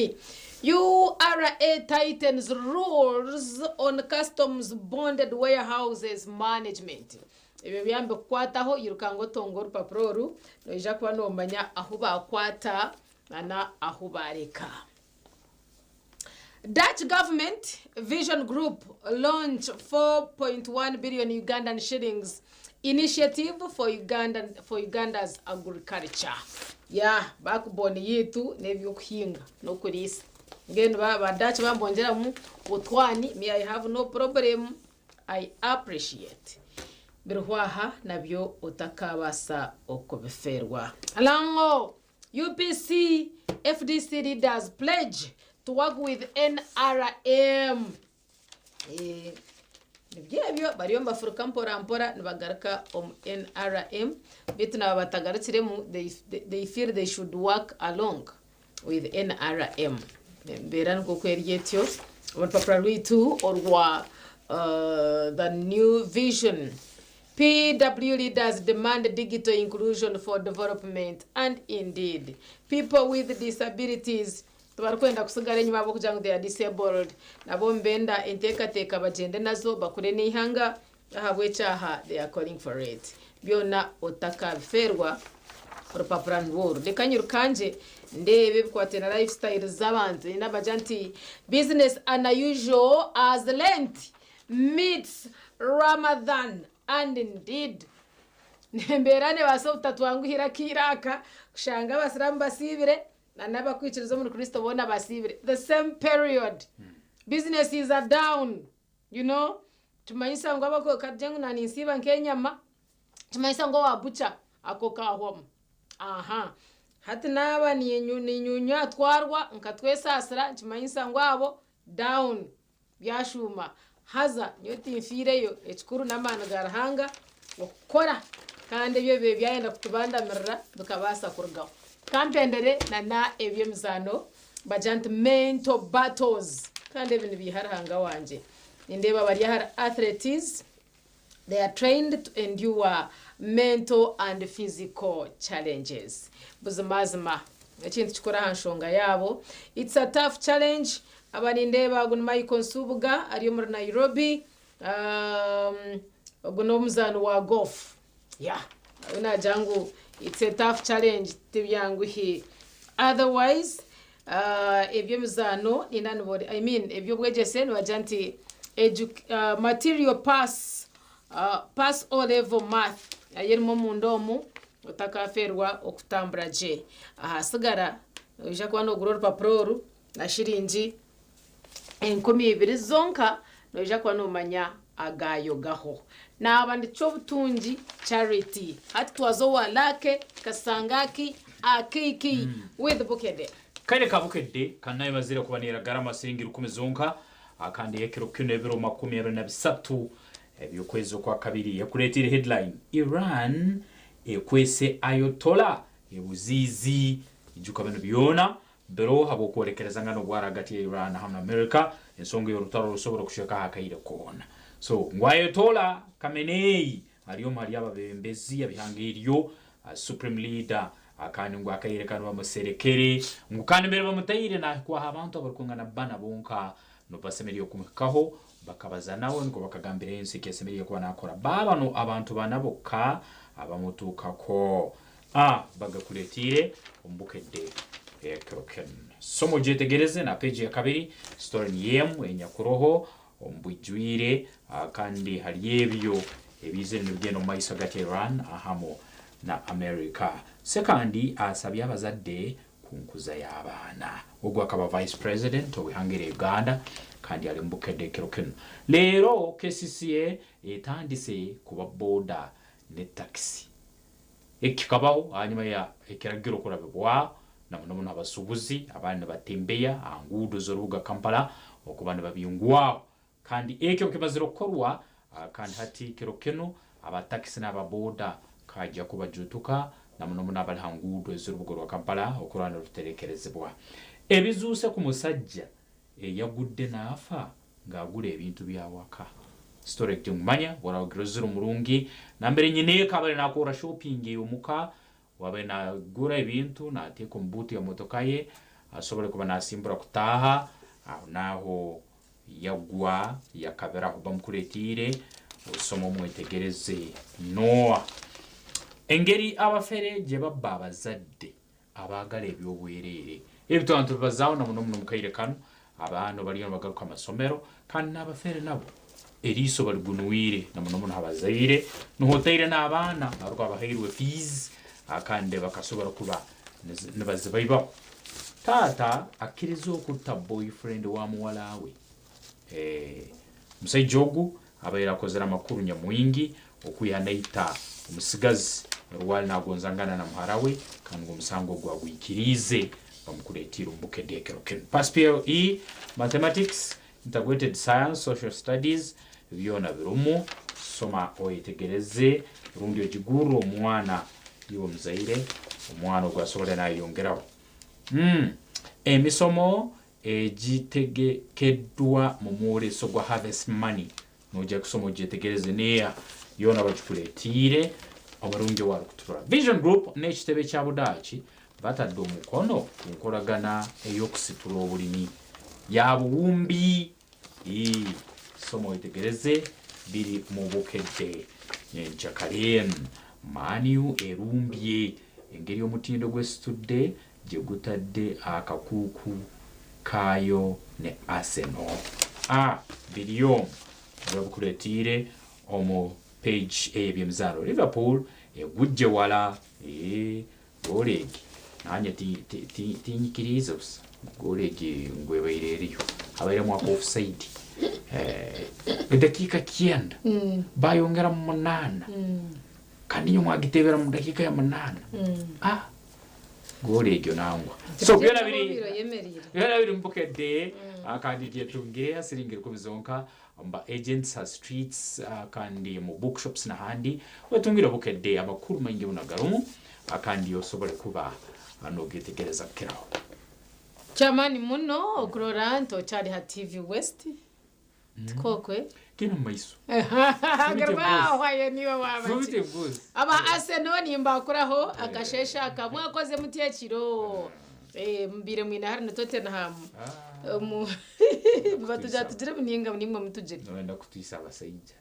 URA tightens rules on customs bonded warehouses management. Ebyo byaba nibikukwataho iruka ngu otonge orupapura oru noija kuba nomanya ahu baakwata na ahu baareka. Dutch government Vision Group launch 4.1 billion Ugandan shillings initiative for Ugandan for Uganda's agriculture. Yeah, backbone yaitu n'eby'okuhinga n'okuriisa. Mbwenu ba ba Dutch bambongyeramu otwani me I have no problem I appreciate. Biriho aha nabyo otakabaasa okubifeerwa. Lango UPC FDC leaders pledge to work with NRM. Eh, nibyo ebyo bariyo nibafuruka mpora mpora nibagaruka omu NRM beitu naaba batagarukiremu they, they feel they should work along with NRM. Embeera nikwo ku eri etyo omu rupapura rwaitu orwa uh, The New Vision. PW leaders demand digital inclusion for development and indeed people with disabilities tibarikwenda kusigara enyima ahabw'okugira ngu they are disabled nabo nibenda enteekateeka bagyende nazo bakure n'eihanga ahabw'ekyaha they are calling for it byona otakabifeerwa orupapura nirwo oru reka nyirukangye ndeebe ebikwataine na lifestyle z'abantu nabagira nti business unusual as lent meets Ramadhan and indeed embeera nebaasa obutatwanguhira akaire aka kushanga abasiraamu basiibire na n'abakwikiriza omuri Kristo boona basiibire the same period businesses are down you know kimanyisa ngu abako kagire ngu naninsiiba nk'enyama kimanyisa ngu owa butcher ako kahwamu aha hati naaba ninyunywa twarwa nkatwesaasira nikimanyisa ngu abo down Byashuuma, haza nyowe tinfiireyo, ekikuru n'amaani ga Ruhanga okukora kandi ebyo bibe byayenda kutubandamirira bikabaasa kurugaho. Kampendere na na eby'emizaano bagira nti mental battles kandi ebi nibiiha Ruhanga wangye. Nindeeba bari ahari athletes They are trained to endure mental and physical challenges. Buzimazima ekintu kikuru aha nshonga yaabo. It's a tough challenge. Aba nindeeba ogu ni Michael Nsubuga ari omuri Nairobi. Um, ogu n'omuzaani wa golf. Yeah, we naagira ngu it's a tough challenge tibyanguhi. Otherwise, uh, eby'emizaano nina nibore, I mean eby'obwegyese nibagira nti edu, uh, material pass, uh, pass O level math nayo erimu omunda omu otakafeerwa okutambura gye. Ahasigara noija kuba nogura orupapura oru na shiringi 2000 zonka noija kuba nomanya agaayogaho. Naaba ndi Kyobutungi Charity. Hati twaza owa Lucky Kasangaki Akiiki with Bukedde. Kaire ka Bukedde kanayo emazire kuba neragara siringi rukumi zonka kandi ekiro kinu ebiro 23 eby'okwezi okwakabiri ekureteire headline Iran ekwese Ayatollah ebuziizi. Ijuka binu byona Biro habw'okwolekerezangana obwara hagati ya Iran hamu na America, ensonga ey'orutaro rusobora kucwekaho akaire koona. So ngu Ayatollah Khamenei ali omu hali ababembezi ab'ihanga eryo, Supreme Leader, kandi ngu akaire kanu bamuserekere, ngu kandi mbere bamutaire nahikwaho abantu abarukwingana bbana bonka nubwo basemeriire kumuhikaho bakabaza nawe nukwo bakagambira ensi eki asemeriire kuba nakora. Baabano abantu bana bokka abamutuukako. A Bagakuletiire omu Bukedde ekiro kinu. Soma ogyetegereze na peji yakabiri, story niyo emu enyakuroho omu bwijwire kandi hali ebyo ebiizire nibigenda omu maiso hagati ya Iran ahamu na America. Ssekandi asabye abazadde ku nkuza y'abaana. Ogu akaba Vice President ow'ihanga erya Uganda kandi ali omu Bukedde ekiro kinu. Leero KCCA etandise kuba boda ne takisi. Eki kikabaho ahanyima ya ekiragiro kurabibwa na muno muno abasubuzi abaali nibatembeya aha nguudo z'orubuga Kampala okuba nibabingwaho kandi eki obu kimazire kukorwa kandi hati kiro kinu aba takisi n'aba boda kaija kubajuutuka na muno muno abali ha nguudo ez'orubuga rwa Kampala okurora niruterekerezibwa. Ebizuuse ku musajja eyagudde naafa ng'agura ebintu by'awaka. Story egi tingumanya, oragira ozire omurungi nambere nyineeka abaire nakorra shopping ey'omuka, owabaire nagura ebintu nateeka omu buutu ya motoka ye asobole kuba nasimbura kutaaha, aho naaho yagwa yakabiraho. Bamukuretiire osome omwetegereze Noah. Engeri abafere gye babba abazadde abaagala eby'obwereere. Ebi twaba nitubibazaaho na muno muno omu kaire kanu, abaana obu bariyo nibagaruka ha masomero kandi n'abafeere nabo eriiso baligunwire na muno muno ha bazaire, nuho otaire n'abaana abarukuba bahairwe fiizi kandi bakasobora kuba nibazibaibaho. Taata akkiriza okutta boyfriend wa muwala we. Omusaija ogu abaire akozere amakuru nyamwingi okwiha naita omusigazi orwali nagonzangana na muhara we kandi ngu omusango ogu agwikiriize bamukuretiire. bagikureetiire omu Bukedde ekiro kinu. Pass PLE, Mathematics, Integrated Science, Social Studies byona birimu. Soma oyetegereze rundi ogigurre omwana iwe omuzaire omwana ogu asobole nayeyongeraho. Emisomo egitegekeddwa mu mwoleso gwa Harvest Money noija kusoma ogyetegereze neya yoona bagikureetiire omurungi owarikuturora. Vision Group n'ekitebe kya Budaaki batadde omukono ku nkoragana ey'okusitura obulimi ya buwumbi. Ii, Soma oyetegereze biri mu Bukedde nyenkyakare. Man U erumbye engeri omutindo gw'esitudde gye gutadde akakuuku kaayo ne Arsenal. A Biri omu babukureetiire omu page ey'ebyemizaano. Liverpool egujje wala. Eeh, goolo egi nanye tinyikiriize busa goolo egi ngu ebaire eriyo. Habairemu aka offside. Edakiika kyenda bayongeramu munaana kandi inywe mwagiteebera mu dakiika ya munaana. Ah! Goolo egyo nangwa. So byona biri byona biri mu Bukedde kandi gyetungire siringi rukumi zonka omu ba agents ha streets kandi omu bookshops n'ahandi. Wetungire Bukedde amakuru maingi muno agarumu kandi osobole kuba nogetegereza kukiraho. Ky'amaani muno okurora nti okyari ha TV West. Tikokwe? Genda omu maiso. Garwaho niiwe waaba ki? Aba Arsenal nimbakuraho akasheeshe aka. Mwakoze mutya ekiro? Mubaire mwine hare na Tottenham. Batugira tugire muninga naimwe mutugire. Noyenda kutwisa abasaija.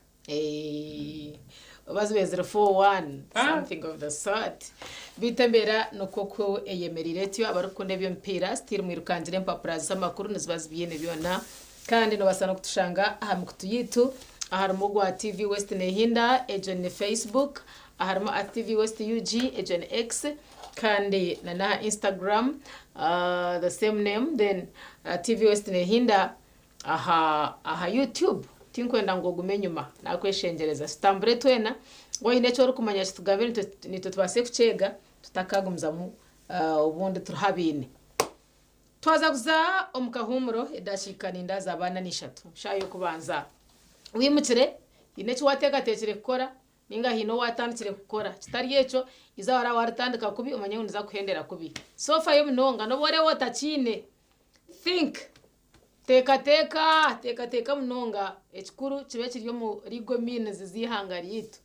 Oba zibaire ziri 4-1 something of the sort. Beitu embeera nikwo ku eyemereire etyo, abarikukunda eby'omupiira still mwirukangire empapura z'amakuru niziba zibiine byona. Kandi nobaasa n'okutushanga aha mikutu yaitu aharimu ogwa TV West Nehinda, egyo ni Facebook, aharimu at TV West UG, egyo ni X, kandi na n'aha Instagram the same name then TV West Nehinda aha aha YouTube. Tinkwenda ngu ogume enyima, nakweshengyereza tutambure twena. Waaba oine eki orikumanya kitugambire naitwe tubaase kukyega tutakagumizamu obundi turiho abaine. Twaza kuza omu kahuumuro edakiika ninda zaaba ana n'ishatu shaaha y'okubanza. Wimukire, haine eki waateekateekire kukora nainga haine ou waatandikire kukora. Kitari ekyo, eizooba waaba waaritandika kubi omanye ngu niza kuhendera kubi. So fayo munonga n'obu oreeba otakiine, think, teekateeka, teekateeka munonga ekikuru kibe kiri omu legal means z'eihanga ryaitu.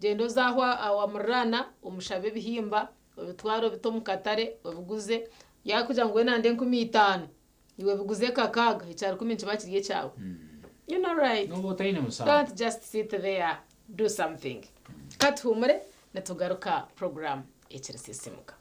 Gyenda oze aho awa muriraana omushabe ebihimba obitware obite omu katare obiguze. Yaakugira ngu weena nde 5000, iwe biguze kakaaga, ekya rukumi nikiba kiri ekyawe. You know right? Nooba otaine musango. Don't just sit there, do something. Ka tuhuumure nitugaruka puroguraamu ekirisiisimuka.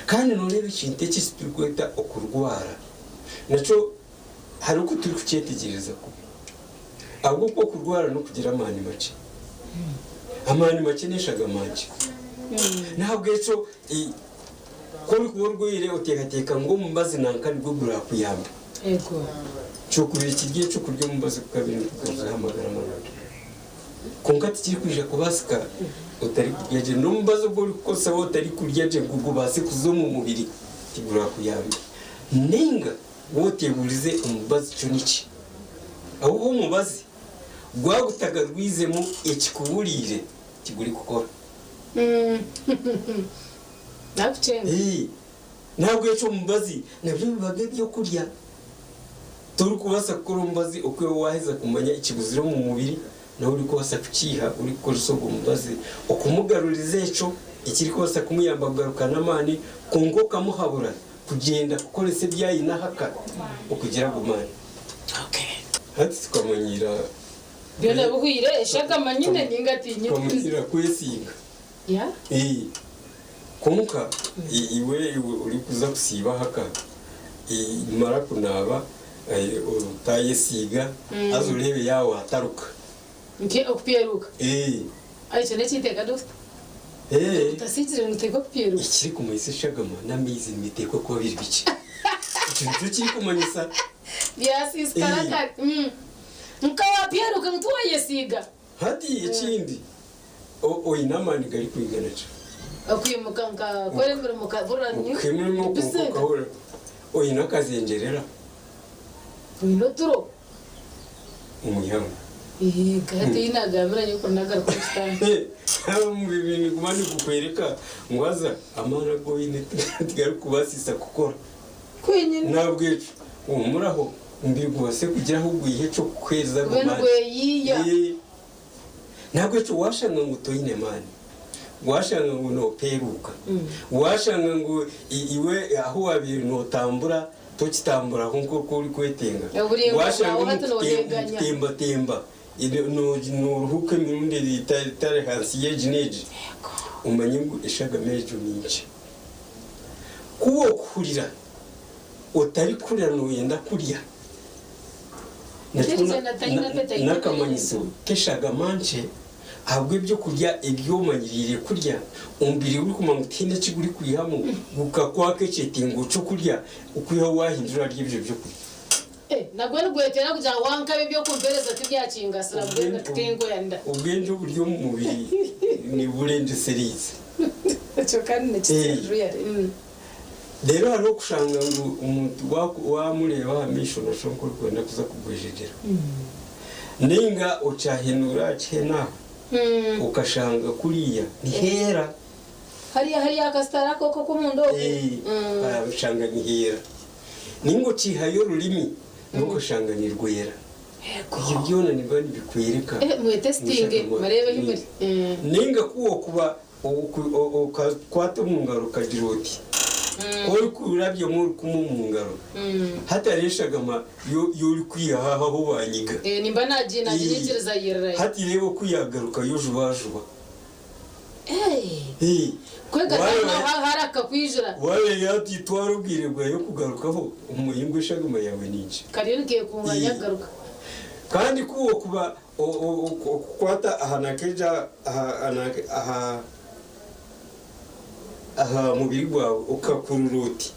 Kandi nooreeba ekintu eki eki turikweta okurwara nakyo hariho oku turikukyetegyereza kubi. Ahabw'okuba okurwara n'okugira amaani makye. Amaani makye n'eshagama nkye. N'ahabw'ekyo ku orikuba orwaire oteekateeka ngu omubazi nanka nigwo guraakuyambe. Kyokubire kiri eky'okurya omubazi gukabire nigugaruraho amagara marungi. Kwonka tikirikwija kubaasika otarikurya gye. N'omubazi ogu orikukozesa waaba otarikurya gye ngu gubaase kuza omu mubiri tigurakuyambe. Nainga waaba oteebuurize omubazi kyo niki? Ahabw'okuba omubazi gwaba gutagarwizemu ekikuburiire tigurikukora. N'ahabw'ekyo omubazi nabyo biba eby'okurya. Torikubaasa kukora omubazi oku iwe waaheza kumanya ekibuzire omu mubiri, nawe orikubaasa kukiiha orikukoresa ogwo mubazi okumugaruriza ekyo ekirikubaasa kumuyamba kugarukana amaani kwonka okamuhabura Kugyenda kukoresa ebi aine ahaka okugira ago maani. Hati tukamanyiira. Byona bihweire eshagama nyine ninga tinyine. Tukamanyiira kwesiiga. Kwonka iwe orikuza kusiiba ahaka, mara kunaaba otayesiiga haza oreebe yaaba waataruka. Nke okupyeruka? Ekyo n'ekiteeka doctor? Otasiigire ngu oteekwa kupyeruka? Ekirikumanyisa eshagama n'amaizi nibiteekwa kuba biri bikye. Ekyo nikyo kirikumanyisa. Byasiisikara kare. Nka waapyeruka ngu tiwayesiiga. Hati ekindi, oine amaani garikwingana ki? Okwimuka nkakora emirimo nkahurira Okukora emirimo busy. okahurira oine akazengyerera. Oine oturo. Omu ihangwe. Nka hati ei naagambira nyekuru naagaruka omu kitanda. Omubiri niguma nigukwereka ngu haza amaani agu oine tigarikukubaasisa kukora. Kwenyine. N'ahabw'ekyo huumuraho omubiri gubaase kugira ahu gwiha eky'okukuheereza ago Gube maani. nigweyiiya. N'ahabw'ekyo waashanga ngu toine maani, waashanga ngu noopeeruuka, waashanga ngu iwe ahu waabaire nootambura tokitamburaho nk'oku orikwetenga, Oburaingwa waashanga bwawe omu hati nooteganya. kutembatemba nooruhuuka emirundi etari ahansi y'egi n'egi, omanye ngu eshagama egyo ni nkye. Ku orikuhurira otarikuhurira nooyenda kurya, nakyo n'akamanyiso k'eshagama nkye ahabw'ebyokurya ebi omanyiriire kurya, omubiri gurikumanya ngu tihaine eki gurikwihamu, gukakwaka ekyetengo ky'okurya okwihaho waahindura ahari ebyo byokurya. Nagwo nigweteera kugira ngu wankabi eby'okumpeereza tibyakingasira mbwenu tinkwenda. Obwengye oburi omu mubiri niburengyesereize. Ekyo kandi nikitsinda really. Reero hariho okushanga ngu omuntu waamureeba aha maisho nooshusha nk'orikwenda kuza kugwejegyera. Nainga okyahenuura aha kihena aha okashanga kuriya niheera. Hariya hariya akasitari ako ak'omunda okwo. Oshanga niheera. Nainga okiihayo orurimi nabwo okashanga nirwera. Ebyo byona nibiba nibikwereka Mwetesitinge mureebe ahi muri. Nainga ku okuba Okakwata omu ngaro okagira oti, Ku orikurabyamu orukumu omu ngaro, hatariho eshagama y'orikwihaho aho ahu waanyiga. Nimba naaginyikiriza yirirayo. Hati reeba oku yaagarukayo jubajuba. Kwega hari akakwijura. Waaba yaatwara obwire bwayo kugarukaho, omanye ngu eshagama yaawe ni nkye. Kariyo nikeekunganya kugaruka. Kandi ku okuba Okukwata aha nakeja aha aha mubiri gwawe okakurura oti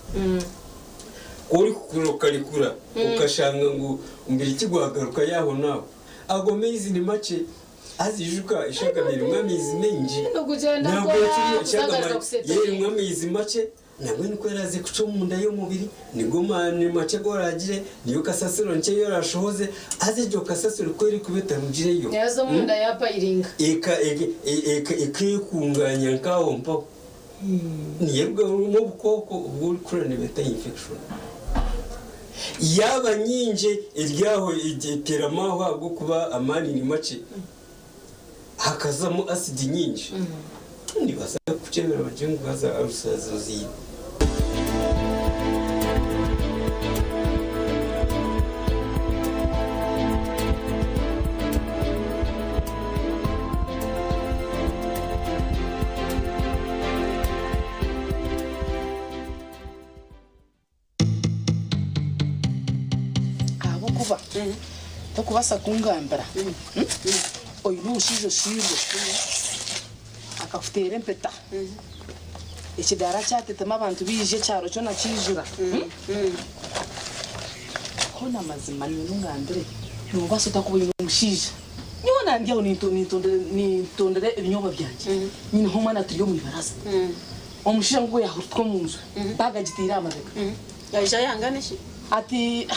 ku orikukurura okarekura okashanga ngu omubiri tigwagarukayo aho naaho ago maizi ni makye haza ijuka eshagama erimu amaizi maingi nabwekyo eshagama erimu amaizi makye Nambwenu ku eraaze kucwa omunda y'omubiri, nigo maani makye agu oraagire, niyo kasasiro nkye ei oraashohoze, haza egyo kasasiro ku erikuba etarugireyo, Yaaza omunda yaapayiringa. Ekeekungaanya nk'aho mpaho, niyo erugamu obukooko obu orikuhurira nibeeta infection. Yaaba nyingi eri aho eteeramu aho ahabw'okuba amaani ni makye. Hakazamu asidi nyingi nibaasa kukukyebera bagire ngu haza alusazi oziine. Ahabw'okuba tokubaasa kungambira oine omushaija oshwirwe akakuteera empeta, ekidaara kyatetema abantu baija ekyaro kyona kiijura. Hoona mazima niiwe ongambire noobaasa ota kuba oine omushaija? Nyowe nandi aho nintondera ebinyobwa byangye, nyineho omwana turi omu ibaraza. Omushaija ngu yahurutuka omu nju, baaga agitaire aha mabega. Yaija yangana ki? Ati,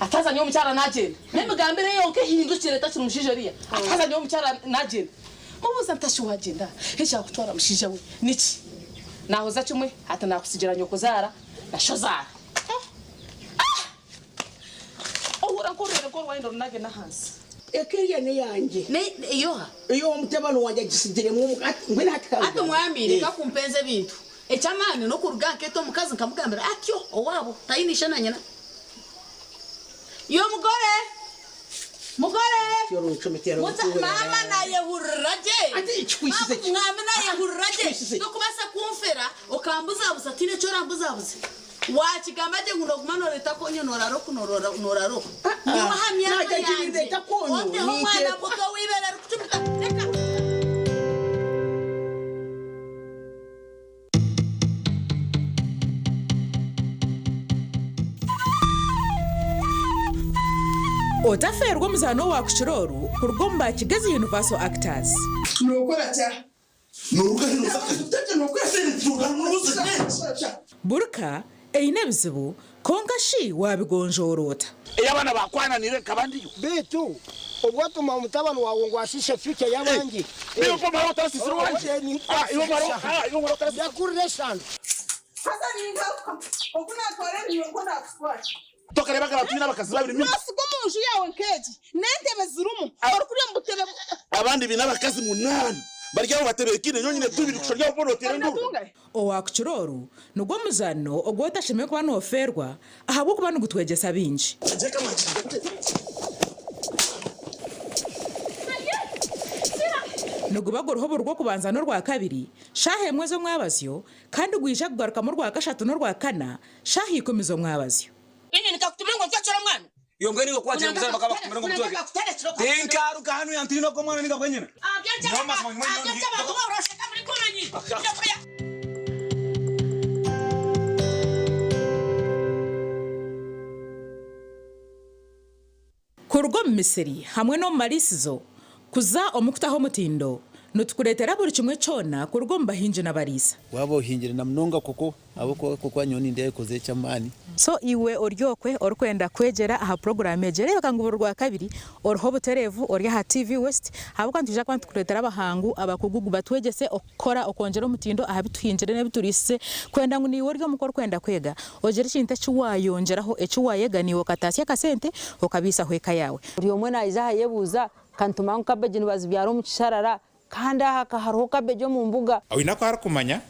Ati haza nyowe omukyara nagyenda. N'emigambire ye yonka ehindukire takiri mushaija oriya. Ati haza nyowe omukyara nagyenda. Mubuuza nti shi wagyenda, ekyakutwara mushaija we niki? Naahoza kimwe ati naakutsigira nyokozaara na shozaara. Ah! Ohurira nk'orurere nk'orwayenda orunage n'ahansi. Eka eriya n'eyangye. Ey'oha? Ey'omutabani wangye agisigiremu omu. Mbwenu hati ka Hati ngambe. mwami reka kumpenza ebintu. Eky'amaani n'okuruga nkeeta omukazi nkamugambira atyo owaabo taine ishe na nyina. Yo mugore! Mugore! Muta maama naayehurira gye. Mwami naayehurira gye. Tokubaasa kunfera okambuzabuza tihaine eki orambuzabuze. Waakigamba gye ngu nooguma nooreeta akoonyo nooraara oku nooraara oku. Nyowe aha myaka yangye oteho omwana muto w'eibeere arikucumita. Reka. Otafeerwa omuzaano owa kukira oru kuruga omu ba Kigezi Universal Actors. Buri ka eine ebizibu, kwonka shi waabigonjoora ota? Ei abaana baakwananiire nkaba ndiyo. Beitu obu watuma mutabani waawe ngu ashiishe future y'abandi. Iwe omara otarasiisire owangye? Iwe omara otarasiisire. Ndakurira eshano. Haza ningaruka oku naatwara ebinywa nikwo naakutwara. Tokareebaga abantu baine abakazi babiri mingi? Noosiga omu nju yaawe nk'egi n'entebe zirimu, orikurya omu butebe. Abandi baine abakazi munaana bari aho batebeekaine, nyowe nyine tubiri kushusha ori aho boona oteera enduuru. Owa kukira oru nigwo muzaano ogu otashemereire kuba noofeerwa ahabw'okuba nigutwegyesa bingi. Niguba guriho buri Rwokubanza n'Orwakabiri shaaha emwe z'omwabazyo kandi gwija kugarukamu Orwakashatu n'Orwakana shaaha ikumi z'omwabazyo. Inye nikakutuma ngu ontwekere omwana. Iwe mbwenu iwe ku wagira omuzaire bakaba bakutumire ngu omutweke. Tinkaruga hanu yantiina ogwo mwana ninga gwenyine. Nyowe mazima nyuma Kuruga omu misiri hamwe n'omu mariisizo kuza omu kutaho omutindo, nitukureetera buri kimwe kyona kuruga omu bahingi n'abariisa. Waaba ohingire na munonga koko ahabw'okuba koko nyowe nindeeba ekozire eky'amaani. So iwe ori okwe orikwenda kwegyera aha puroguraamu egi, reebeka ngu buri Rwakabiri oriho obutereevu ori aha TV West ahabw'okuba nitwija kuba nitukureetera abahangu abakugu batwegyese okukora okwongyera omutindo aha bi tuhingire n'ebi turiisize kwenda ngu naiwe ori omuka orikwenda kwega ogire ekintu eki waayongyeraho eki waayega naiwe okataasya akasente okabiisaho eka yaawe. Buri omwe naija aha ayebuuza, Ka nitumanya ngu kabeegi nibazibyara omu kisharara, kandi aha ka hariho kabeegi omu mbuga. Oine aku arikumanya,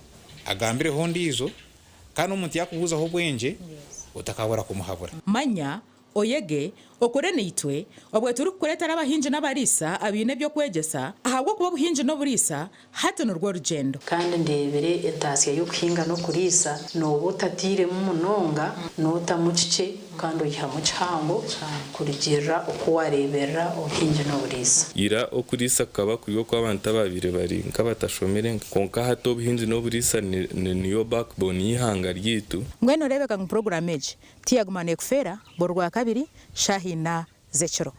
agambireho ondiijo, kandi omuntu yaakubuuzaho obwengye, otakabura kumuhabura. Manya, oyege, okore naitwe, obwe turikukureetera abahingi n'abariisa abaine eby'okwegyesa, ahabw'okuba obuhingi n'oburiisa hati nirwo rugyendo. Kandi ndeebire entaasya y'okuhinga n'okuriisa, nooba otatairemu munonga, nootamu kikye kandi oihamu kihango kurugiirira oku waareeberera obuhingi n'oburiisa. Ira okuriisa kukaba kuri okw'abantu abaabaire bari nk'abatashomire kwonka hati obuhingi n'oburiisa niyo backbone y'eihanga ryaitu. Mbwenu oreebeka ngu puroguraamu egi tiyaguma neekufeera buri Rwakabiri shaaha ina z'ekiro.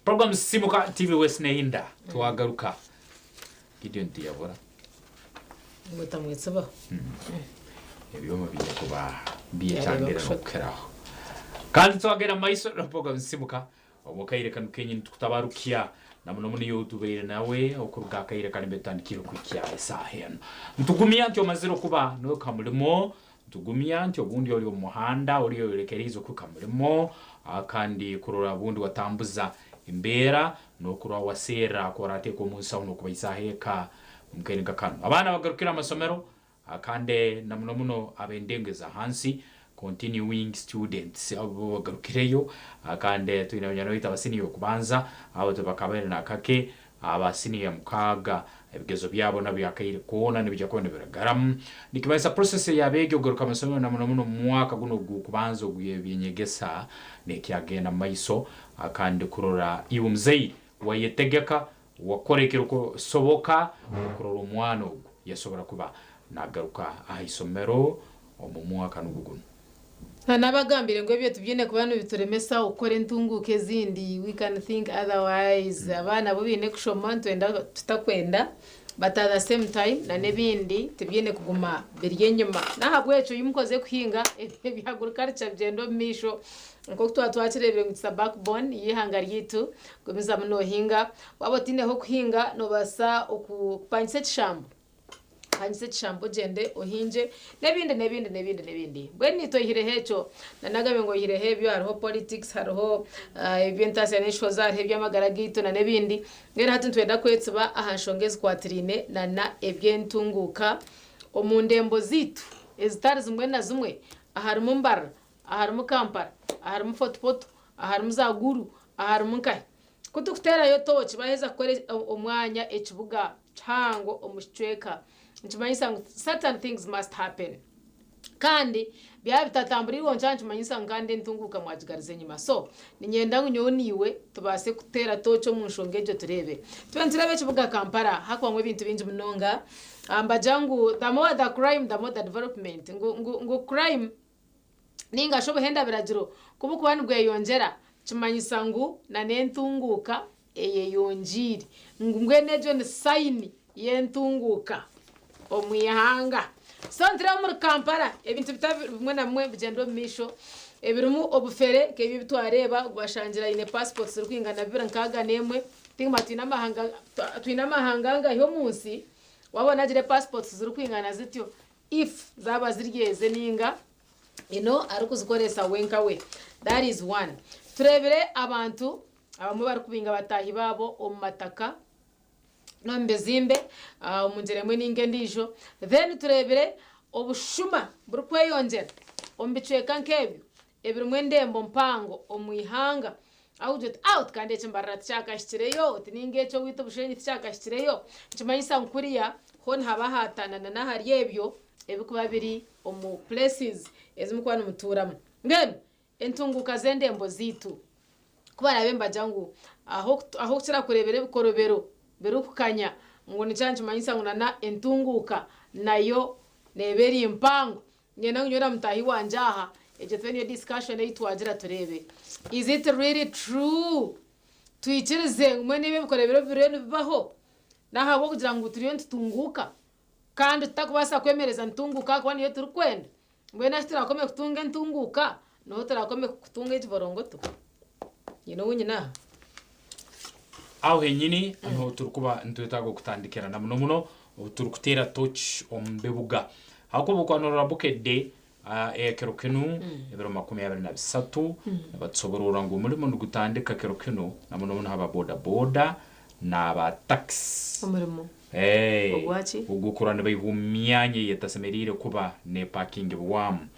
Program Simuka TV West Nehinda twagaruka Gideon tiyabura Mutamwetsibaho. Ebyoma biine kuba byetangira n'okukiraho. Kandi twagenda mu maiso na program Simuka omu kaire kanu kenyini tukutabarukya na muno muno iwe otubaire nawe okuruga akaire kanu mbere tutandikire okuhikya esaaha enu. Nitugumya nti omazire okuba noka mulimo Nitugumya nti obundi ori omu muhanda ori oyolekereize okuhika mulimo kandi kurora obundi watambuza embeera n'okurora waserra ku orateeka omu nsaho n'okubaizaaho eka omu kaire nka kanu. Abaana bagarukire amasomero kandi na muno muno ab'endengo eza hansi, continuing students, abo bo bagarukireyo kandi twine banywani baitu aba siniya y'okubanza abo tibakabaire n'akake Aba siniya mukaaga ebigezo byabo nabyo akaire koona nibija kuba nibiragaramu. Nikimanyisa process ey'abeegi okugaruka amasomero na muno muno omu mwaka gunu ogw'okubanza ogw'eby'enyegesa nekyagenda mu maiso kandi kurora iwe omuzaire wayetegeka wakora ekirukusoboka okurora omwana ogu yasobora kuba nagaruka aha isomero omu mwaka nugwo gunu. Nabagambire ngu ebyo tibyine kuba nibituremesa okukora entunguuka ezindi, we can think otherwise, abaana bo baine kushoma nitwenda tutakwenda but at the same time na n'ebindi tibyine kuguma biri enyima. N'ahabw'ekyo ei mukoze kuhinga ebya agriculture bigyende omu maisho. Nk'oku twaba twakireebire ngu it's the backbone y'eihanga ryaitu, gumizamu noohinga. Waaba otaine h'okuhinga noobaasa okupangisa ekishambo, pangisa ekishambo ogyende ohingye n'ebindi n'ebindi n'ebindi n'ebindi. Mbwenu naitwe oihireho ekyo, nanagambire ngu oihireho ebyo hariho politics, hariho eby'entaasya n'enshohoza, hariho eby'amagara gaitu n'ebindi. Mbwenu hati nitwenda kwetsiba aha nshonga ezikwatiraine nana eby'entunguuka omu ndembo zaitu ezitari zimwe na zimwe aharimu Mbarara, aharimu Kampala, aharimu Fort Portal, aharimu za Gulu, aharimu nkahi. Ku turikuteerayo tooki baaheza kukora omwanya ekibuga kihango omu kicweka, nikimanyisa ngu certain things must happen. Kandi byaba bitatamburiirwe nikyo nikimanyisa ngu kandi entunguuka mwagigariza enyima. So, niinyenda ngu nyowe naiwe tubaase kuteera tooki omu nshonga egyo tureebe. Tube nitureeba ekibuga Kampala hakubamu ebintu bingi munonga. Nibagira ngu the more the crime, the more the development. Ngu, ngu, ngu crime ninga shi obuhenda biragiro ku burikuba nibweyongyera, kimanyisa ngu n'entunguuka eyeyongyeire. Ngu mbwenu egyo ni sayini y'entunguuka omu ihanga. So nitureeba omuri Kampala ebintu bitari bimwe na bimwe nibigyenda omu maisho ebirimu obufere nk'ebi ebi twareeba ogu bashangire aine pasipoti zirikwingana bibiri nkaaga n'emwe. Tingamba twine amahanga twine amahanga angahi omu nsi waaba onagire pasipoti zirikwingana zityo if zaaba ziri eze ninga you know arikuzikoresa we nka we. That is one. Tureebire abantu abamwe barikubinga bataahi baabo omu mataka n'omu bizimbe omu ngyera emwe ninga endiijo. Then tureebire obushuma burikweyongyera omu bicweka nk'ebyo ebirimu endembo mpango omu ihanga. Ahu ogira oti out kandi eki Mbarara tikyakahikireyo, oti ninga eki owaitu Bushenyi tikyakahikireyo. Nikimanyisa ngu kuriya ho nihaba haatanana n'ahari ebyo ebirikuba biri omu places ezi murikuba nimutuuramu. Mbwenu entunguuka z'endembo zaitu ku baraabe nibagira ngu ah'okukira kureebera ebikorobero birikukanya ngu nikyo nikimanyisa ngu na entunguuka nayo neeba eri mpango. Niinyenda ngu nyowe na mutaahi wangye aha egyo tube niyo discussion ei twagira tureebe is it really true? Twikirize ngu mbwenu ebi ebikorobero biriyo nibibaho n'ahabw'okugira ngu turiyo nitutunguuka kandi tutakubaasa kwemereza ntunguuka ahakuba niyo turikwenda? Mbwenu ahu turakome kutunga entunguuka, niho turakome kutunga ekiborongoto. Nyine ou nyine aha. Aho henyini niho turikuba nitwetaaga okutandikira na muno muno obu turikuteera tochi omu bibuga. Ahakuba okuba norora Bukedde ekiro kinu ebiro 23 nibatusobororra ngu omurimo nigutandika kiro kinu na muno muno haba boda boda n'aba takisi. Omurimo Hey, ogwaki? Ogw'okurora nibaihwa omu myanya ey'etasemeriire kuba n'epakingibwamu.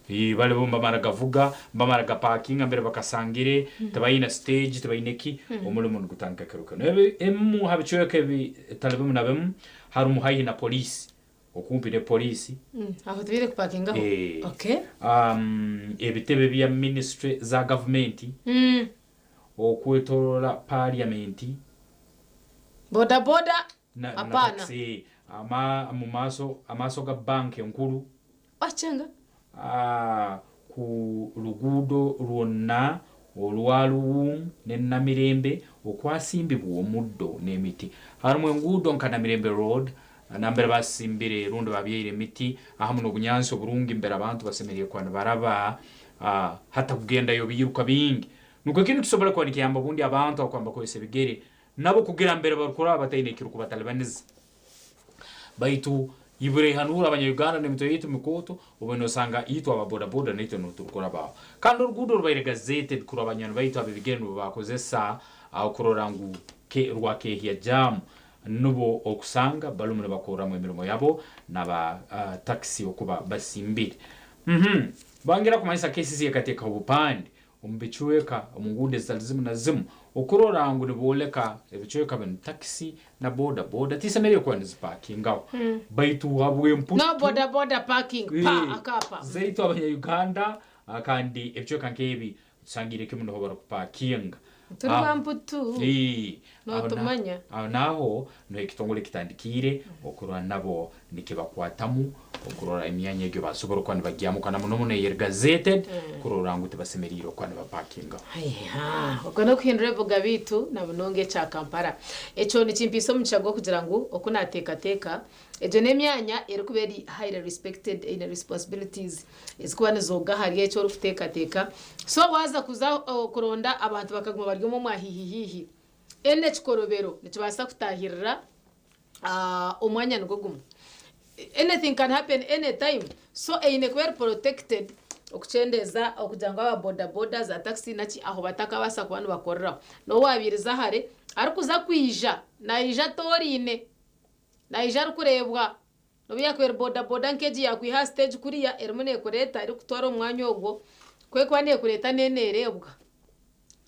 Ii, Bali bo mbamara gavuga, mbamara gapakinga mbere bakasangire, tibaina stage, tibaine ki, omulimo nigutandika kiro kinu. Ebi, ebimu ha bicweka ebitali bimu na bimu harumu haihi na poliisi, okumpi ne poliisi. Aho tibaine kupakingaho? Eh. Okay. Ebitebe bya ministry za gavumenti, Okwetoroora parliament. Boda boda Na hapana. taxi ama mumaaso amaaso ga bank enkuru. Wakyenga. Ku luguudo lwonna olwa Luwum ne Namirembe okwasimbibwa omuddo n'emiti. Harimu enguudo nka Namirembe Road nambere basimbire rundi babyaire emiti ahamu n'obunyansi oburungi mbere abantu basemeriire kuba nibaraba hatakugendayo biiruka bingi. Nukwo kinu kisobole kuba nikiyamba obundi abantu abakuba nibakozesa ebigere nabo kugira mbere barukuraba bataine ekirukubatalibaniza. Baitu ibura ihanuura abanya-Uganda n'emitwe yaitu mikooto obu nosanga itwe aba boda boda naitwe nuho turukurabaaho. Kandi oruguudo rubaire gazetted kurora banywani baitu ab'ebigere nubo bakozesa kurora ngu rwakehya jaamu nubo okusanga barumu nibakorramu emirimo yabo naba takisi okuba basimbire. Bangira kumanyisa KCC ekateekaho obupande omu bicweka omu nguudo ezitali zimu na zimu okurora ngu nibooleka ebicweka binu takisi na boda boda tisemeriire kuba nizipakingaho baitu habw'emputu No boda boda parking pa akapa. zaitu abanya Uganda kandi ebicweka nk'ebi tusangiire kimu nuho barukupakinga. Turi ba mputu. Nootumanya. Aho naaho niho ekitongore kitandikiire okurora nabo nikibakwatamu okurora emyanya egyo basobora okuba nibagyamuka na muno muno eyeri gazetted kurora ngu tibasemeriire okuba nibapakingaho. Okwo n'okuhindura ebibuga byaitu na munonga ekya Kampala. Ekyo nikimpiisa omugisha gw'okugira ngu oku naateekateeka, egyo n'emyanya erikuba eri highly respected eine responsibilities ezikuba nizooga ahari eki orikuteekateeka. So waaza kuza kuronda abantu bakaguma bari omwe omwa haihi haihi, any ekikorobero nikibaasa kutaahirira omwanya nigwo gumwe. Anything can happen any time so eine kuba eri protected okukyendeeza okugira ngu aba boda boda, za taxi naki aho batakabaasa kuba nibakoreraho. N'owabairiza hare arikuza kwija naija atooraine, naija arikureebwa n'obu yaakuba eri boda boda nk'egi yaakwiha aha siteegi kuriya erimu neekureeta erikukutwara omu mwanya ogwo, ku erikuba neekureeta neneereebwa.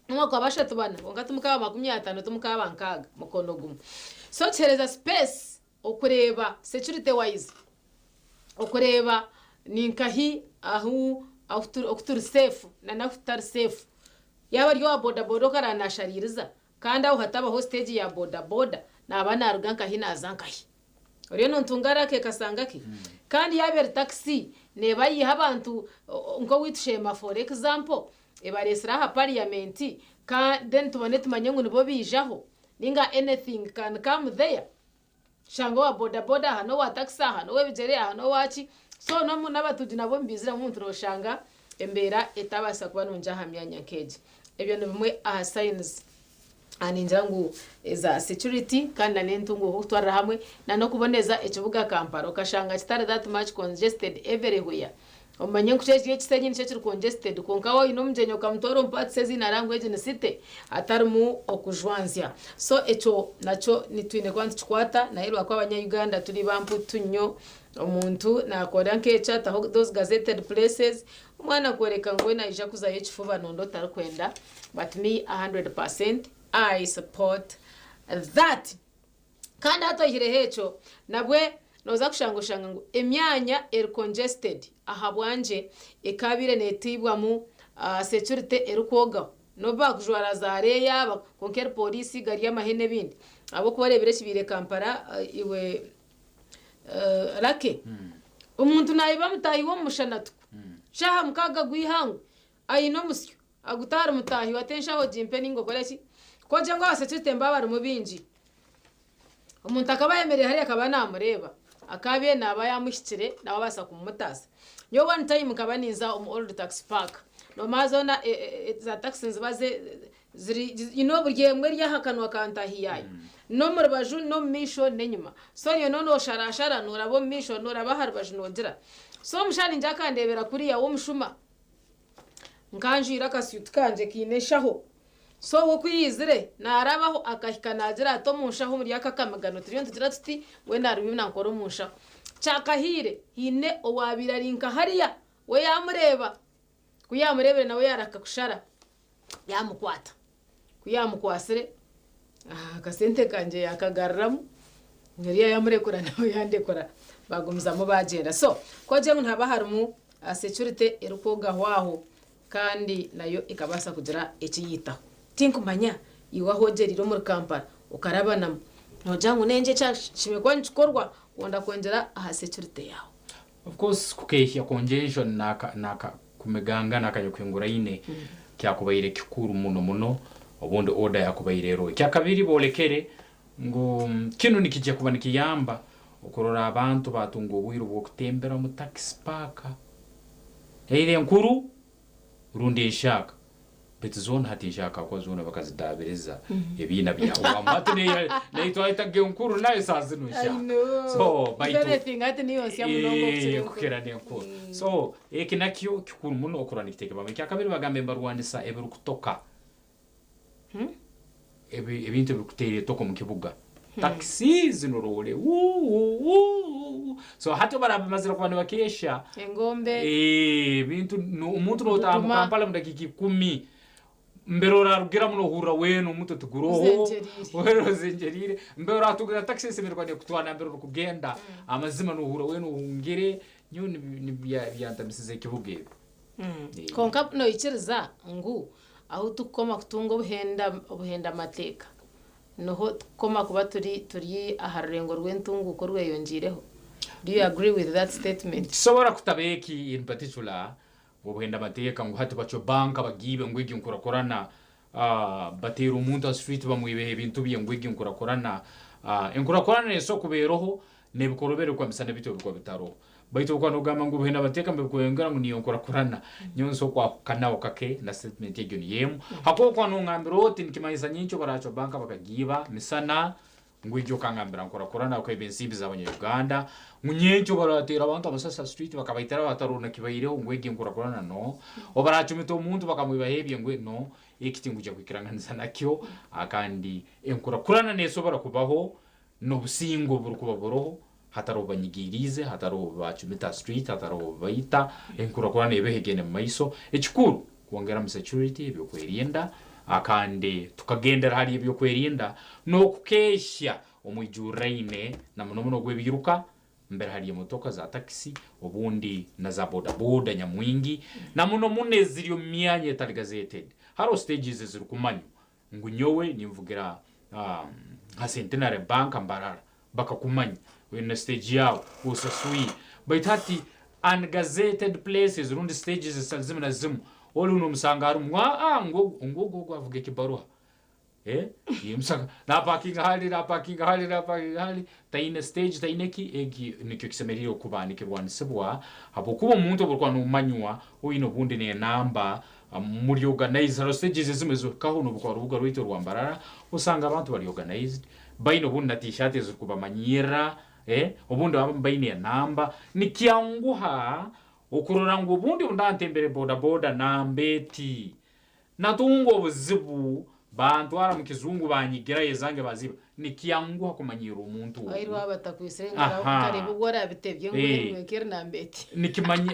Nimwe mukaba bashatu bana kwonka timukaba 50 timukaba 60 mukono gumwe. So kihereza space okureeba security wise okureeba ninkahi ahu oku turi safe na n'ahu tutari safe. Yaaba ari owa boda boda okaraara nashariiriza kandi aho hatabaho stage ya boda boda naaba naruga nkahi naaza nkahi. Oriyo nontunga rake kasanga ke. Kandi yaaba eri taxi neeba yiha abantu nk'oweitu Sheema for example ebaresire aha parliament then tubone tumanye ngu nibo baijaho ninga anything can come there. Shanga owa boda boda aha n'owa taxi aha n'owebigyere aha n'owaki so n'abatuugi nabo nibaiziramu omuntu noshanga embeera etabaasa kuba nungi aha myanya nk'egi. Ebyo ni bimwe aha signs Ningira ngu eza security kandi na n'entunguuka okutwarira hamwe na n'okuboneza ekibuga Kampala okashanga kitari that much congested everywhere. Omanye ngu kiri ekisenyi nikyo kiri congested kwonka waaba oine omugyenyi okamutwara omu parts ezi narangwa ngu egi ni city hatarimu okujwanzya. So ekyo nakyo twine kuba nitukikwata naye rwakuba abanya Uganda turi ba mputu nnyo omuntu nakora nk'ekyo ataho those gazetted places omwana akworeka ngu we naija kuzayo ekifuba nondi otarikwenda. But me 100% I support that. Kandi hati oihireho ekyo, nabwe noza kushanga oshanga ngu emyanya eri congested ahabwangye ekabaire neteibwamu security erikwogaho. Nobu bakujwara za reeya kwonka eri police gari amahe nebindi. Ahabwokuba orebire ekibaire Kampala iwe Lucky, omuntu nayiba mutaahi we omu mushana tuku, shaaha mukaaga gwihangwe aine omusyo. Aguta ahari mutaahi we ati, Enshaho gimpe nainga okore ki? Ku ogire ngu abasekirite mbaba barimu baingi, omuntu akaba ayemereire hariya akaba naamureeba, akaabaire naaba yaamuhikire nawe abaasa kumumutaasa. Nyowe one time nkaba ninza omu Old Taxi Park, noomanya zoona za takisi niziba ziri, you know buri emwe eri aha kanwa ka ntaahi yaayo, n'omu rubaju n'omu maisho n'enyima. So nyowe noosharashara nooraba omu maisho nooraba aha rubaju noogira. So omushaija niingira akandeebera kuriya w'omushuma. Nkanjwire akasuuti kangye kaine enshaho. So we ku yaizire naarabaho akahika naagira ati omu nshaho omuri aka akamigano turiyo nitugira tuti we naruga nankora omu nshaho. Kyakahiire haine owaabaire ari nka hariya we yaamureeba. Ku yaamureebire nawe yaarahika kushara yaamukwata. Ku yaamukwatsire akasente kangye yaakagaruramu, oriya yaamurekura nawe yandekura baagumizamu baagyenda. So ku ogire ngu nihaba harimu security erikwogaho aho kandi nayo ekabaasa kugira eki yaitaho. Tinkumanya iwe ahu ogyereire omuri Kampala okarabanamu noogira ngu n'enki ekyashemereire kuba nikikorwa kwenda kwongyera aha security yaawe. Of course kukeehya congestion naka naka kumiganga n'akanyakuhinguraine kyakubaire kikuru muno muno obundi order yakubaire eroho. Ekyakabiri boolekere ngu kinu nikija kuba nikiyamba okurora abantu batunga obwire obw'okutembera omu taxi park either enkuru rundi enshaka. Baitu zoona hati enshaka ahakuba zoona bakazidaabiriza ebiina byahwamu. Hati neyi twayetaga enkuru nayo saaha zinu I nshaka. know. So If baitu anything hati niyo nsya munonga okukira Eh, enkuru. kukira n'enkuru. So eki nakyo kikuru muno okurora nikitekebwamu. Ekyakabiri bagamba nibarwanisa ebirikutoka. Ebi ebintu ebirikuteera etoko omu kibuga. Takisi zinu roore wuu wuu so hati obu baraabe bamazire kuba nibakeesha Engombe. Eh, ebintu no- omuntu nootaaha mu Duduma. Kampala omu dakiika ikumi mbere orarugiramu nohurra weena omutwe tiguroho Ozengyeriire. weena ozengyeriire mbere oratungira takisi esemereire kuba nekutwara nambere orikugenda amazima nohurra weena ohungire nyowe nibi- nibi- byantamisize ekibuga ebi. Kwonka noikiriza ngu ahu turikukoma kutunga obuhenda obuhendamateeka Niho tukukoma kuba turi turi aha rurengo rw'entunguuka orweyongyeireho. Do you agree with that statement? Nikisobora kutaba eki in particular obuhenda amateeka ngu hati bacwe banka bagiibe ngu egi nkurakurana, bateere omuntu ha street bamwibeho ebintu bye ngu egi nkurakurana. Enkurakurana neesobora kuba eroho n'ebikorwa ebirikwamisana beitu ebikuba bitaroho. Baitu obu okuba nogamba ngu obuhenda amateeka mbikweyongera ngu niyo nkurakurana, nyowe nsobola kwahukanaho kake na statement egyo niyo emu. Hakuba obu okuba nongambira oti nikimanyisa nyenkya obaracwa banka bakagiiba misana, ngu egyo okangambira nkurakurana okaiba ensimbi z'abanya Uganda, ngu nyenkya obarateera abantu amasasi ha street bakabaitira bataroho nakibaireho ngu egyo enkurakurana no. Obaracumita omuntu bakamwibaho ebye ngu no, eki tinkwija kwikiranganiza nakyo kandi enkurakurana nesobora kubaho n'obusinge oburikuba buroho Hataroho banyigiiriize, hataroho bacumita ha street, hataroho baita, enkurakurana ebeho egende mu maiso. Ekikuru kwongeramu security, ebyokwerinda kandi tukagendera hali ebyokwerinda n'okukeehya omwijurraine na muno muno ogw'ebiiruka mbere hali emotoka za takisi obundi na za boda boda nyamwingi na muno muno eziri omu myanya etali gazetted. Haroho stages ezirikumanywa ngu nyowe ninvugira nka Centenary Bank Mbarara bakakumanya oine stage yaawe osaswire baitu hati ungazetted places rundi stages ezitari zimwe na zimwe ori nomusanga harimu ngu aa ngu ogu ogu avuga ekibaruha napakinga hari napakinga hari napakinga hari taine stage taine ki eki nikyo kisemeriire kuba nikirwanisibwa habwokuba omuntu obu orikuba nomanywa oine obundi n'enamba Muri organized, hariho stages ezimwe ezihikaho n'obu rwaba orubuga rwaitu orwa Mbarara, osanga abantu bari organized, baine obundi na t-shirt ezirikubamanyirra, obundi abamu baine enamba. Nikyanguha okurora ngu obundi obu ndaba ntembere boda boda namba eti, natunga obuzibu bantwara mu kizungu banyigirayo ezange baziiba, Nikyanguha kumanyiira omuntu ogu. Wairwe waaba atakwaitsire engaro okareeba obu oraabitebye ngu erwe eri namba eti.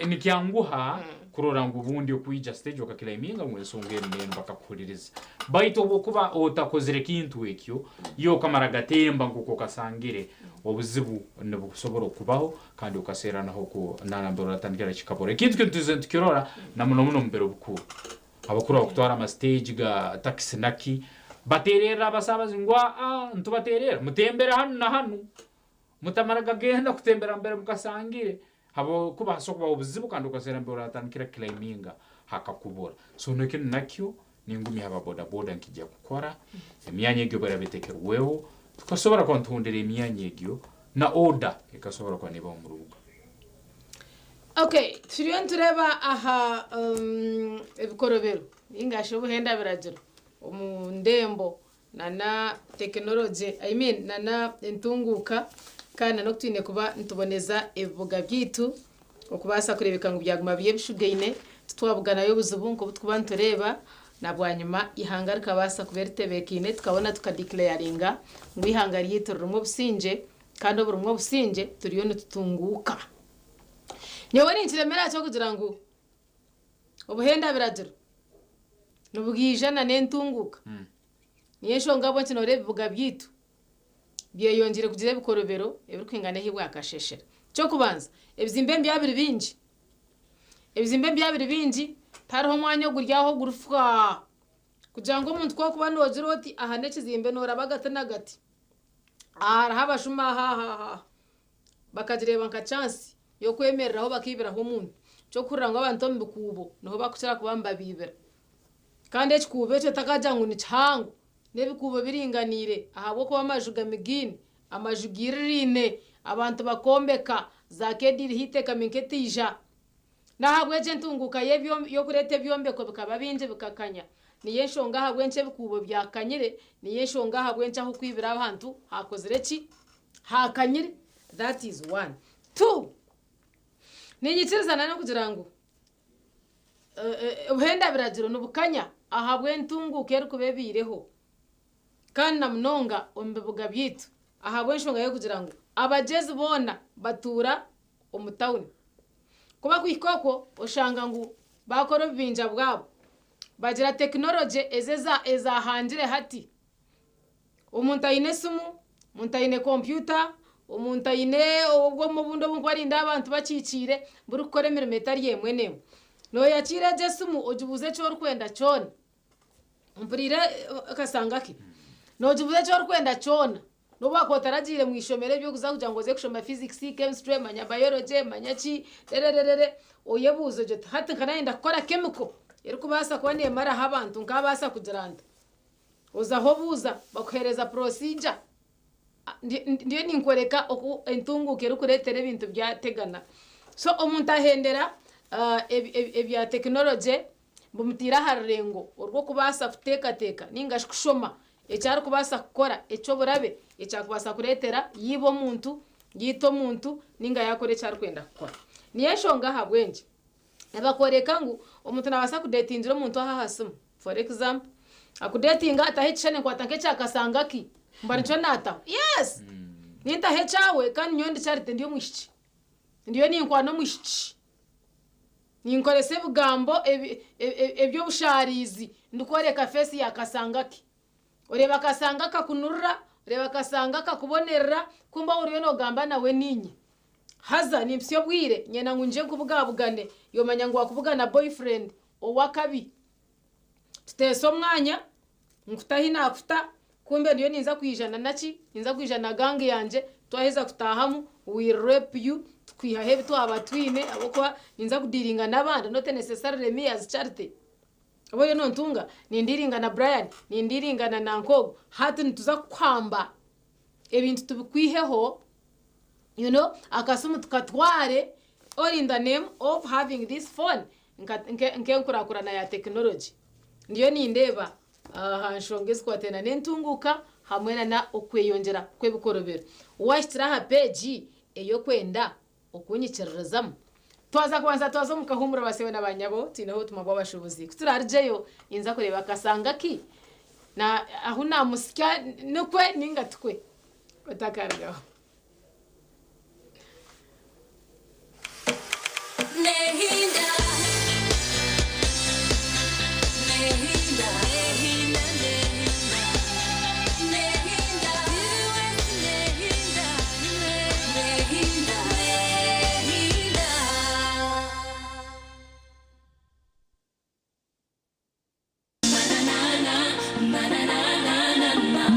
Nikyanguha kurora ngu obundi okwija stage okaclaiminga ngu ensonga enu n'enu bakakuhuliriza. Baitu obu okuba otakozire kintu ekyo, iwe okamara gatemba nk'oku okasangire, obuzibu nibusobora okubaho kandi okaseera naho nambere oratandikira kikabura. Ekintu kinu twizire nitukirora na muno muno omu biro bikuru. Abakuru abakutwara ama stage ga taxi naki batererra abasabazi ngu aa nitubatererra mutembere hanu na hanu mutamara gagenda kutembera mbere mukasangire habwokuba hasobora kubaho obuzibu kandi okaseera mbere oratandikira climbinga hakakubura. So nekinu nakyo ningumya aba boda boda nkija kukora emyanya egyo obu eraba etekerweho tukasobora kuba nituhondera emyanya egyo na order ekasobora kuba nebaho omu rubuga. Okay, turiyo nitureeba aha ebikorobero ninga shi obuhenda biragiro omu ndembo nana tekinologye, I mean nana entunguuka kandi nana oku twine kuba nituboneza ebibuga byaitu okubaasa kureebeka ngu byaguma biri ebishugaine titwabuganayo obuzibu nk'obu turikuba nitureeba na bwanyima eihanga rikabaasa kuba eritebeekaine tukabona tukadeclaringa ngu eihanga ryaitu ririmu obusingye kandi oburimu obusingye turiyo nitutunguuka. Nyowe ninkiremera aha ky'okugira ngu obuhenda biragiro nibwija na n'entunguuka. Niyo enshonga ahabw'enki nooreeba ebibuga byaitu byeyongyeire kugira ebikorobero ebirikwingana ahi bwakasheeshere. Eky'okubanza, ebizimbe ni byabiri bingi. Ebizimbe ni byabiri bingi, tihariho omwanya oguri aho ogurifa. Kugira ngu omuntu ku orikuba noogira oti aha n'ekizimbe nooraba agati n'agati, aha hariho abashuma aha aha aha. Bakagireeba nka chance y'okwemereraho bakaibiraho omuntu. Ky'okuhurira ngu abantu omu bikuubo niho barikukira kuba nibabiibira. Kandi ekikuubo ekyo otakagira ngu ni kihango, n'ebikuubo biringaniire ahabw'okuba amaju gamigaine, amaju gairiraine, abantu bakombeka, za keedi iriho eitekami nk'etaija. N'ahabw'ekyo entunguuka y'okureeta ebyombeko bikaba bingi bikakanya. Niyo enshonga ahabw'enki ebikuubo byakanyire, niyo enshonga ahabw'enki ah'okwibira abantu haakozire ki? Haakanyire. That is one. Two, niinyikirizana n'okugira ngu obuhenda biragiro nibukanya ahabw'entunguuka erikuba ebaireho kandi na munonga omu bibuga byaitu ahabw'enshonga y'okugira ngu abagyezi boona batuura omu tawuni. Ku bakuhika okwo oshanga ngu baakora obubinja bwabo, bagira tekinologye ezi ezahangire hati. Omuntu aine esimu, omuntu aine kompyuta, omuntu aine obwoma obundi obu nkuba nindeeba abantu bakiikiire burikukora emirimo etari emwe n'emwe. Nooyakiira egyo esimu ogibuuze eki orikwenda kyona. Mpuriire kasanga ke. Noogibuuza eki orikwenda kyona. N'obu waakuba otaragiire mu ishomero eby'okuza kugira ngu oze kushoma physics, chemistry, manya biology, manya ki, rerererere, oyebuuze ogye oti hati nka naayenda kukora chemical erikubaasa kuba neemaraho abantu nkaabaasa kugira nta? Ozaho obuuza, bakuheereza procedure. Ndiyo ninkworeka oku entunguuka erikureetera ebintu byategana. So omuntu ahendera ebya tekinologye bimutaire aha rurengo orw'okubaasa kuteekateeka nainga shi kushoma eki arikubaasa kukora eky'oburabe ekyakubaasa kureetera yaiba omuntu, yaita omuntu nainga yaakora eki arikwenda kukora. Niyo enshonga ahabw'enki Nibakworeka ngu omuntu nabaasa kudetingira omuntu aha aha simu. For example, akudetinga ataho ekishushani nkwata nk'ekya Kasangaki mba nikyo naataho. Yes! Nintaho ekyawe kandi nyowe ndi Charity ndi omwishiki. Ndiyo ninkwana omwishiki. Ninkoresa ebigambo eby'obushaarizi ndikworeka face ya Kasangaki. Oreeba akasanga kakunurira, oreeba akasanga kakubonerera, kumbe ou oriyo noogamba nawe niinye. Haza nimpitsya obwire nyenda ngu ngye nkubugabugane, yoomanya ngu waakubugana boyfriend ow'akabi. Tuteese omwanya, nkuta ahi naakuta, kumbe ndiyo ninza kwija na naki, ninza kwija na gang yangye, twaheza kutaahamu, we rape you, tukwihaho ebi twaba twine ahabw'okuba ninza kudiiringa n'abandi not necessarily me as Charity. Oba oriyo nontunga, nindiiringa na Brian, nindiiringa na nanka ogu, hati nituza kukuhamba ebintu tubikwiheho, you know, akasimu tukatware all in the name of having this phone nk'enkurakurana ya tekinologi. Ndiyo nindeeba aha nshonga ezikwataine n'entunguuka hamwe na okweyongyera kw'ebikorobero. Waahikire aha peegi ey'okwenda okunyikiririzamu. Twaza kubanza twaza omu kahuumuro basebo na banyabo, twineho obutumwa bw'abashuubuzi. Ku turaarugyeyo, ninza kureeba akasanga ki na ahu naamusya nikwe nainga tikwe. Otakarugaho. Nehinda, nehinda, nehinda, nehinda, nehinda, nehinda, nehinda, nehinda.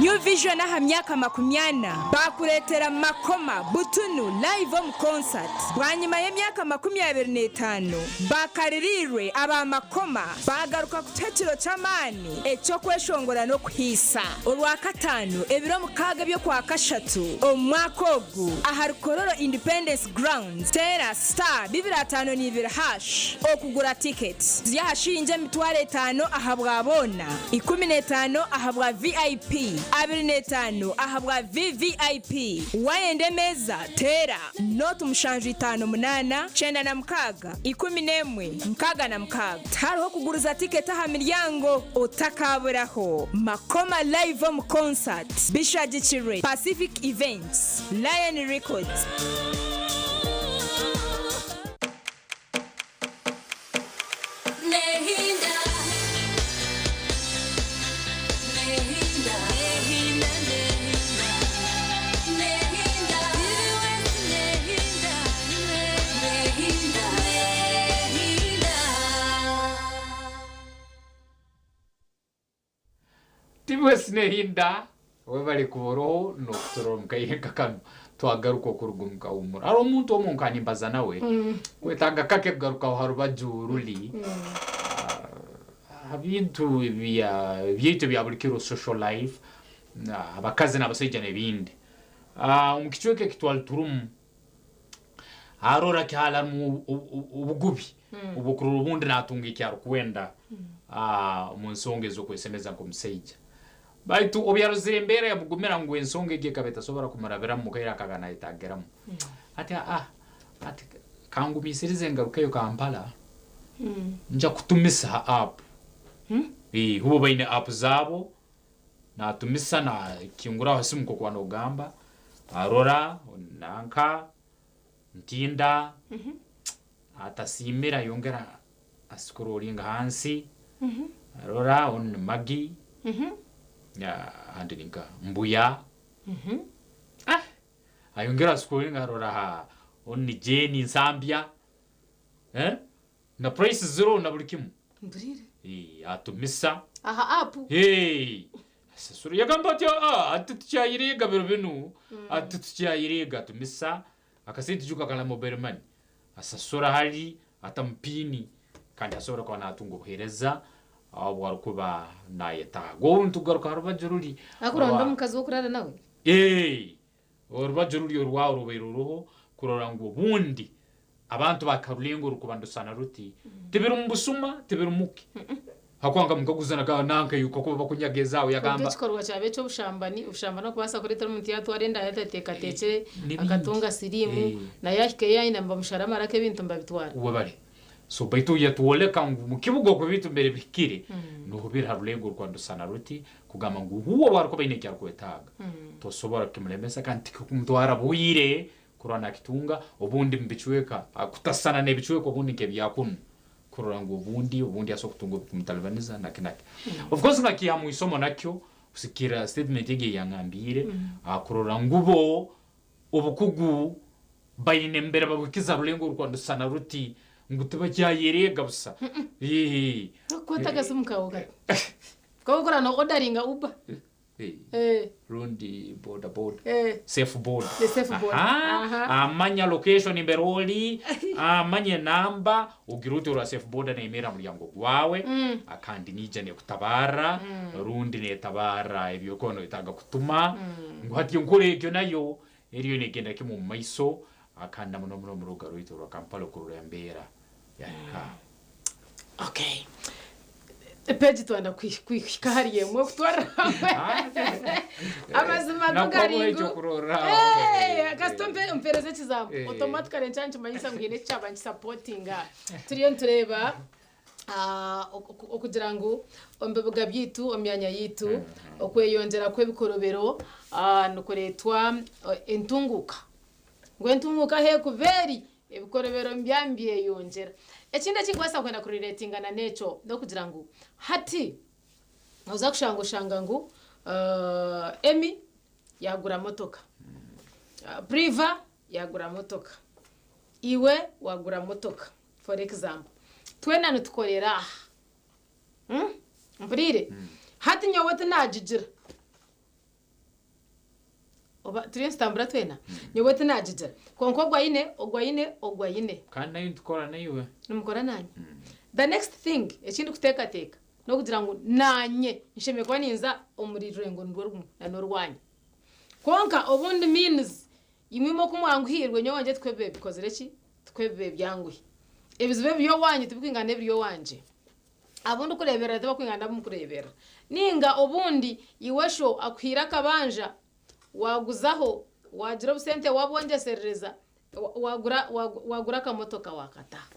New Vision aha myaka makumyana baakureetera Makoma Butunu live omu concert bwanyima y'emyaka 25 bakaririirwe aba Makoma baagaruka kutuha ekiro ky'amaani eky'okweshongora n'okuhiisa Orwakataano ebiro 6 eby'Okwakashatu omu mwaka ogu ahari Kololo Independence Grounds teera star 252 hash okugura ticket ziri aha shiringi 5000 ahabwa boona, 15 ahabwa VIP, 25 ahabwa VVIP. Wayenda emeeza teera nooti 758 96 11 66. Tihariho kuguriza tiketi aha miryango, otakaaburaho. Makoma Live omu Concert bishagikirwe Pacific Events, Lion Records. Nehinda, nehinda, nehinda, nehinda, nehinda, nehinda, nehinda. Tibwesi nehinda webale kuboroho nokuturora omukaire nka kanu twagaruka okuruga omu kahumuro. Hariho omuntu omwe nkaba nimbaza nawe kwetaaga kake kugarukaho ha rubaju ruri aha bintu byaitu ebya buri kiro social life abakazi n'abasaija n'ebindi. Omu kicweka eki twali turimu arora harimu obugubi obw'okurora obundi natunga eki arukwenda omu nsonga ez'okwesemeza nk'omusaija. Baitu obu yarozire embeera yamugumira ngu ensonga egi ekaba etasobora kumurabiramu mukaire akaba nayetagiramu, ati aa ati kangumiisirize ngarukeyo Kampala nja kutumisa ha app. Hubo baine app zaabo Natumisa nakinguraho ha simu nkoku nogamba, arora nanka ntinda, atasiimire ayongera asikurolinga hansi, arora onu ni Maggie, ahandi ninkaha Mbuya, ayongera asikurolinga arora onu ni Jane Nsambya, Na price ziroho na buri kimwe. Mpurire. Eeh atumisa. Aha app. Eeh. Asasura. Yagamba ati, "Ah, ati tukyayiriga biro binu, ati tukyayiriga atumisa akasente ijuka kala mobile money. Asasura hali atamu pini kandi asobora kuba natunga obuheereza obu arikuba nayetaaga. Obu nitugaruka ha rubaju ruri Akuronda orwa- omukazi w'okurara nawe. Ee, orubaju ruri orwawe rubaire ruruho kurora ngu obundi abantu ba Karulengo orukuba ndusana ruti tibiri mu busuma tibiri muki hakwanga mukaguzana ga nanka yuko kuba bakunyaga ezawe Kwonka yagamba ekikorwa kyaba eky'obushambani, obushambani okubaasa kureetera omuntu yaatwara enda atateekateekire, N'ebindi. akatunga siriimu, naye ahika ei aine nibamushara amaraka ebintu nibabitwara. Webale. So baitu yatwoleka ngu mukibuga oku ebintu mbere bihikire nuho biri ha rulengo orwa ndusana ruti kugamba ngu huwe obu arikuba aine eki arukwetaaga tosobora kukimulemesa kandi tikikumutwara bwire kurora nakitunga obundi mubicweka kutasana n'ebicweka obundi nk'ebya kunu kurora ngu obundi obundi asobora kutunga ebikumutalibaniza naki naki. Of course nkakiiha mu isomo nakyo kusigikirra statement egi eyangambiire kurora ngu bo obukugu baine mbere babuhikize ha rulengo orukwa ndusana ruti ngu tibakyayereega busa. Eeh. Okukwata akasimu kaawe kati. Kwonka oraba no-odaringa Uber. Eh. Rundi boda boda. Eh. Safe boda. The safe boda. Aha. Aha. Amanya location mbere ori, amanye enamba, ogira oti orwa safe boda neyemerra aha muryango gwawe, kandi neija nekutabara, rundi netabara ebi orikuba noyetaaga kutuma, ngu hati enkora egyo nayo eriyo negenda kimwe omu maiso, kandi na muno muno omu rubuga rwaitu orwa Kampala okurora embeera yahika. Okay. Pegi twenda kuhika ahari emwe okutwarira hamwe. Amazima go Nakuha gari ngu ekyokurorraho. Eh, kasita ompereze ekizamu automatically nkyaba nikimanyisa ngu haine ekikyaba nikisapotinga. Turiyo nitureeba okugira ngu omu bibuga byaitu, omu myanya yaitu, okweyongyera kw'ebikorobero nikureetwa entunguuka. Ngu entunguuka ahu erikuba eri, Ebikorobero nibya nibyeyongyera. Ekindi ekirikubaasa kwenda kuriretingana n'ekyo n'okugira ngu hati nooza kushanga oshanga ngu Emmy yaagura motoka, Priva yaagura motoka, iwe waagura motoka for example. Twena nitukorera aha. Mpuriire? Hati nyowe tinaagigira. Oba turiyo nitutambura twena? Nyowe tinagigira. Kwonka ogwo aine, ogwo aine, ogwo aine. Kandi nayo nitukora naiwe. Nimukora naanye? The next thing eki ndikuteekateeka n'okugira ngu naanye nshemereire kuba ninza omuri rurengo nirwo rumwe na n'orwanyu. Kwonka obundi means imwe imwe oku mwanguhiirwe nyowe owangye tikwo bibaire bikozire ki? Tikwo bibaire byanguhi. Ebizibu ebiri owaanyu tibikwingana n'ebiri owangye. Abu ndikureeberera tibakwingana n'abu murikureeberera. Nainga obundi iwe sho akuhaire akabanja, waaguzaho, waagira obusente waabwongyeserereza, waagura waagura akamotoka waakataha.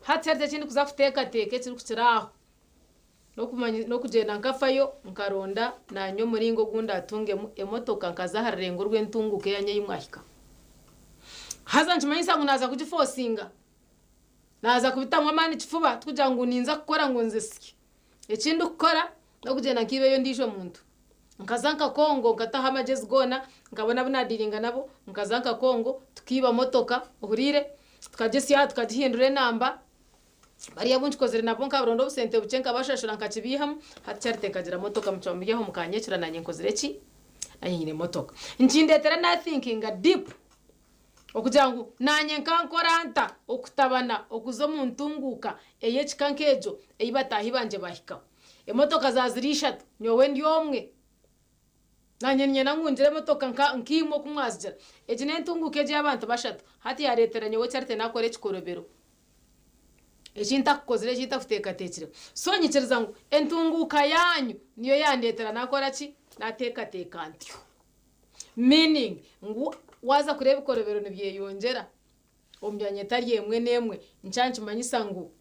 Hati hariho eki ndikuza kuteekateeka ekirikukira aho, n'okugyenda nkafayo nkaronda naanye omuringo ogu ndaatungemu emotoka nkaza aha rurengo rw'entunguuka eyanye ei mwahikaho. Haza nikimanyisa ngu naaza kugifosinga. Naaza kubitamu amaani kifuba tikugira ngu ninza kukora ngu nzisye. Eki ndikukora n'okugyenda nkaiba ondiijo muntu. Nkaza nka Congo nkataho amagyezi goona, nkabona abu naadiiringa nabo, nkaza nka Congo tukaiba motoka, ohuriire? Tukagisya aha tukagihindura enamba, bariya abu nkikozire nabo nkabaronda obusente bukye nkabashashura nkakibiihamu, hati Charity nkagira motoka mucwa muri aho mukanyecura naanye nkozire ki? Naanye nyine motoka. Nikindeetera naathinkinga deep. Okugira ngu naanye nkankora nta okutabana okuza omu ntunguuka ey'ekika nk'egyo ei bataahi bangye bahikaho? Emotoka zaazire ishatu, nyowe ndi omwe. Naanye niinyenda ngu ngire emotoka nka nkaimwe oku mwazigira. Egi n'entunguuka egi ey'abantu bashatu. Hati yaareetera nyowe Charity naakora ekikorobero eki ntakukozire, eki ntakuteekateekireho. So nyikiriza ngu entunguuka yaanyu niyo yaandeetera naakora ki? Naateekateeka ntyo. Meaning ngu waaza kureeba ebikorobero nibyeyongyera omu myanya etari emwe n'emwe nikyo nikimanyisa ngu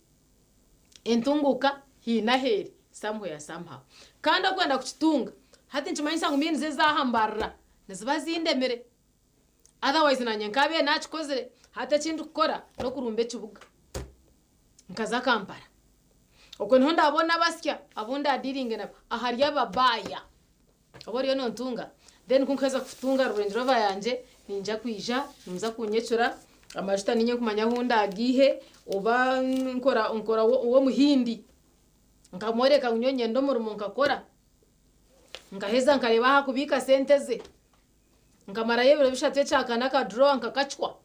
entunguuka haine ahu eri somewhere somehow. Kandi okwenda kukitunga hati nikimanyisa ngu means ez'aha mbarira niziba zindemire otherwise nanye nkaabaire naakikozire hati eki ndikukora n'okurumba ekibuga nkaza Kampala. Okwe niho ndaabone abasya abu ndaadiiringe nabo ahari aba baaya. Oba oriyo nontunga then kunkuheza kutunga Range Rover yangye ninja kwija nimuza kunyecura amajuta ninye nkumanya ahu ndagiihe oba nkora nkora ow'omuhindi nkamworeka ngu nyowe niinyenda omurimo nkakora. Nkaheza nkareeba aha kubiika sente ze. Nkamarayo ebiro bishatu ekyakana akadurowa nkakacwa.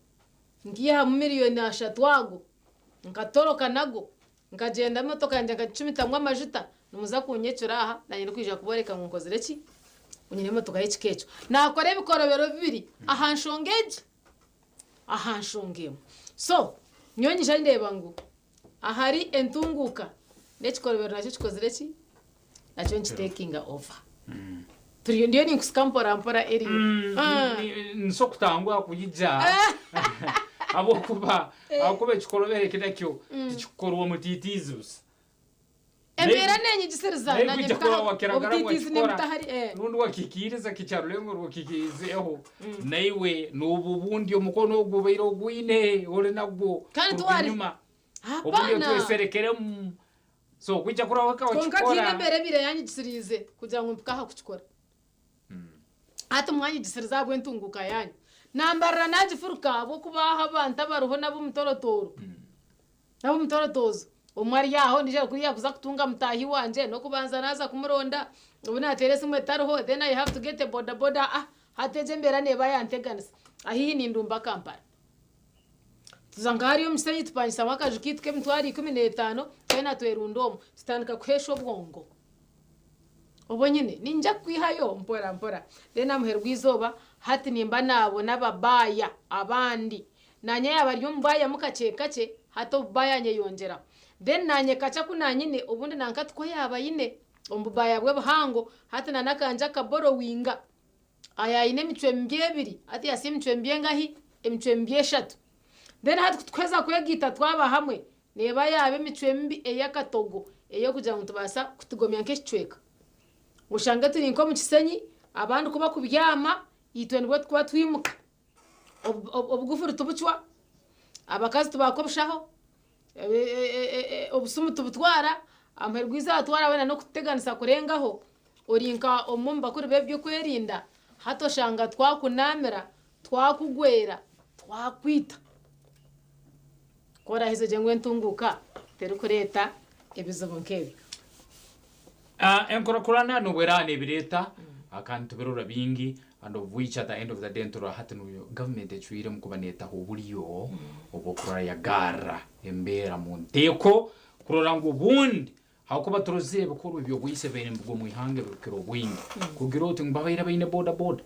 Nkiihamu miriyoni ashatu ago. Nkatoroka nago. Nkagyenda emotoka yangye nkagicumitamu amajuta. Nimuza kunyecura aha, naanye ndikwija kubooreka ngu nkozire ki? Ngu nyine emotoka y'ekika ekyo. Naakora ebikorobero bibiri aha nshonga egi, aha nshonga emwe. So, nyowe nyija ndeeba ngu ahari entunguuka n'ekikorobero nakyo kikozire ki? Nakyo nikitekinga over. Turiyo ndiyo ninkusika mpora mpora eriyo. Nso kutangwa kuyija habwokuba ahakuba ekikorobero eki nakyo tikikukorwa omutiitiizi busa. Embeera nenyigisiriza Naye nanye kwija mpika kuba wakiragara obutiitiizi wakikora nimbutahari eh. rundi wakikiiriza kikyarulengo rwakikiizeho naiwe n'obu obundi omukono ogu obaire ogwine ori nagwo Kandi kuruga tiwari enyuma obundi Hapana. otweserekeremu so kwija kurora weka Kwonka tihaine wakikora embeera ebaire yanyigisiriize kugira ngu mpike aha kukikora. Hati mwanyigisiriza ahabw'entunguuka yaanyu. Nambarira naagifuruka ahabw'okuba aho abantu abariho n'ab'omutorotoro. N'ab'omutorotoozo. Omwe ari aho, ondiijo ari kuriya kuza kutunga mutaahi wangye, n'okubanza naaza kumuronda, obu naateera esimu etariho, then I have to get a boda boda, ah hati egyo embeera neeba yanteganisa. Ahaihi nindumba Kampala. Tuza nka hariya omu Kisenyi tupangisamu akaju kaitu k'emitwaro 15, twena twerunda omwo, tutandika kuheesha obwongo. Obwo nyine niinyija kukwihayo mpora mpora. Then aha muheru gw'eizooba hati nimba naabona ababaaya abandi. Naanye yaaba ari omubaayamu kakye kakye, hati obubaaya nyeyongyeraho. Then naanye kakye aku naanyine obundi nanka tikwo yaaba aine omu bubaaya bwe buhango, hati na n'akangye akaborowinga. Aya aine emicwe mibi ebiri, hati yaatsya emicwe mibi engahi? Emicwe mibi eshatu. Then hati ku tukuheza kwegaita twaba hamwe, neeba yaaba emicwe mibi ey'akatogo ey'okugira ngu nitubaasa kutugomya nk'ekicweka. Oshange turi nk'omu Kisenyi, abandi ku bakubyama, itwe nibwo tukuba twimuka. Obugufuru tubucwa, abakazi tubaaka obushaho, obusimu tubutwara, aha muheru gw'eizooba twara weena n'okututeganisa kurengaho, ori nka omwe omu bakuru b'eby'okwerinda, hati oshanga twakunaamira, twakugwera, twakwita. Ku oraahize gye ngu entunguuka terikureeta ebizibu nk'ebyo. Enkurakurana n'obu eraba nebireeta kandi tubirora bingi and of which at the end of the day niturora hati government ecwiremu kuba netaho oburyo obw'okurora yagarra embeera mu nteeko kurora ngu obundi ahakuba turozire ebikorwa eby'obwisi ebibaire nibigwa omu ihanga ebirikukira obwingi kugira oti ngu babaire baine boda boda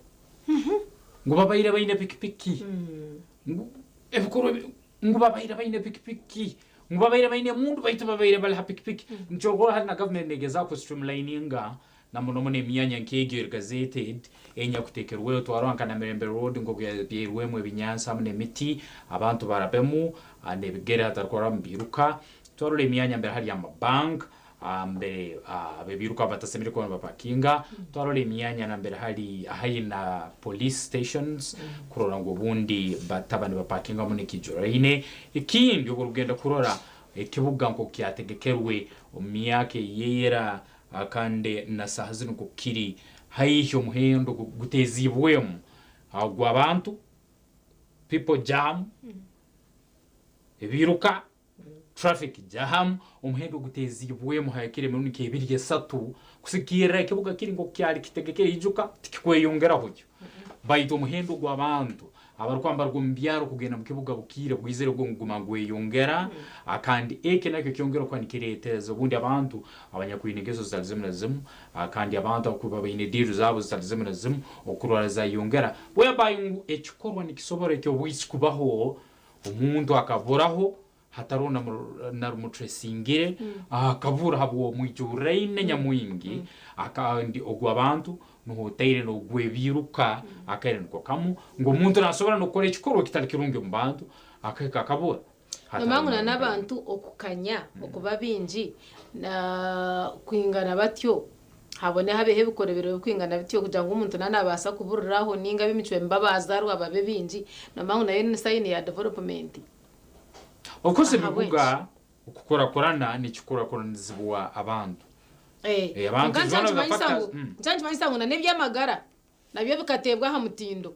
ngu babaire baine pikipiki ngu ebikorwa ngu babaire baine pikipiki ngu babaire baine emundu baitu babaire bari ha pikipiki. Nikyo orikureeba hati na gavumenti negezaho ku streamlininga na muno muno emyanya nk'egyo eri gazetted enyakuteekerweho twaroora nka Namirembe Road nk'oku yabyairwemu ebinyaatsi hamu n'emiti abantu barabemu n'ebigere hatarikuroora omu biiruka. Twarora emyanya mbere hari amabank mbere ab'ebiiruka batasemeriire kuba nibapakinga, twarora emyanya nambere hari haihi na police stations kurora ngu obundi bataba nibapakingamu n'ekijuraine. Ekindi obu orikugenda kurora ekibuga nk'oku kyategekerwe omu myaka ey'eira kandi na saaha zinu nk'oku kiri haihi omuhendo guteeziibwemu ogw'abantu, people jam, ebiiruka, Traffic jam, omuhendo oguteeziibwemu hahikire emirundi nk'ebiri esatu kusigikirra ekibuga kiri nk'oku kyali kitegekere ijuka tikikweyongeraho kyo. Baitu omuhendo gw'abantu abarukuba nibaruga omu byaro kugenda omu kibuga bukiire bwizire gwo niguguma nigweyongera kandi eki nakyo kyongera kuba nikireetereza obundi abantu abanyakwine engeso zitali zimu na zimu kandi abantu abakuba baine diiru zaabo zitali zimu na zimu okurwara zayeyongera whereby ngu ekikorwa nikisobora eky'obwisi kubaho Omuntu akaburaho hataroho na rumutresingire, akabura habw'omwijuraine nyamwingi, kandi ogw'abantu nuho otaire n'ogw'ebiiruka akaire niko kamu, ngu omuntu nasobora n'okukora ekikorwa ekitali kirungi omu bantu akahika akabura Nomanya hataroho ngu na n'abantu okukanya okuba baingi na kwingana batyo Habone habeho ebikorobero birikwingana bityo kugira ngu omuntu naaba naabaasa kuburiraho nainga ab'emicwe mibi abazaarwa babe baingi, noomanya ngu nayo ni sayini ya development. Of course Ahabw'enki? ebibuga okukurakurana nikikurakuranizibwa abantu. Eh, Eh, abantu kwonka is one of the nikyo nikimanyisa factors. ngu nikyo nikimanyisa ngu n'eby'amagara nabyo bikateebwa aha mutindo.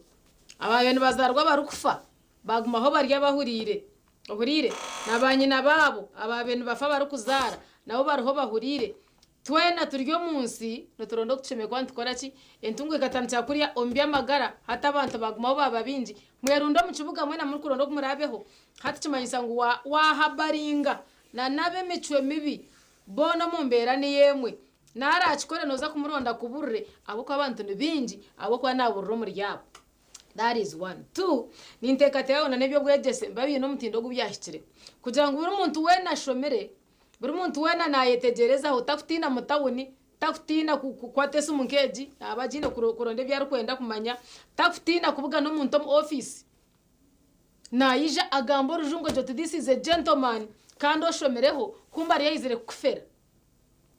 Abaabaire nibazaarwa barikufa Baagumaho bari abahuriire, ohuriire, na baanyina baabo abaabaire nibafa barikuzaara nabo bariho bahuriire. Twena turi omu nsi nituronda okutushemererwa kuba nitukora ki? Entunguka ekatandikira kuriya omu by'amagara hati abantu baagumaho baaba baingi. Mwerunde omu kibuga mwena murikuronda oku muraabeho. Hati kimanyisa ngu wa waahabaringa na n'ab'emicwe mibi boona omu mbeera niyo emwe. Naaraakikore nooza kumuronda akuburire ahabw'okuba abantu ni baingi ahabw'okuba naaburira omuri abo. That is one. Two, ninteekateeka ngu na n'eby'obwegyese nibiba biine omutindo ogu byahikire kugira ngu buri muntu weena ashomire Buri muntu weena naayetegyereza takutiina mu tauni, takutiina kukwata esimu nk'egi, naaba agiine kuronda ebi arikwenda kumanya, takutiina kubugana omuntu omu ofiisi. Naija agamba orujungu ogira oti this is a gentleman kandi oshomireho kumbe ariyo aizire kukufera.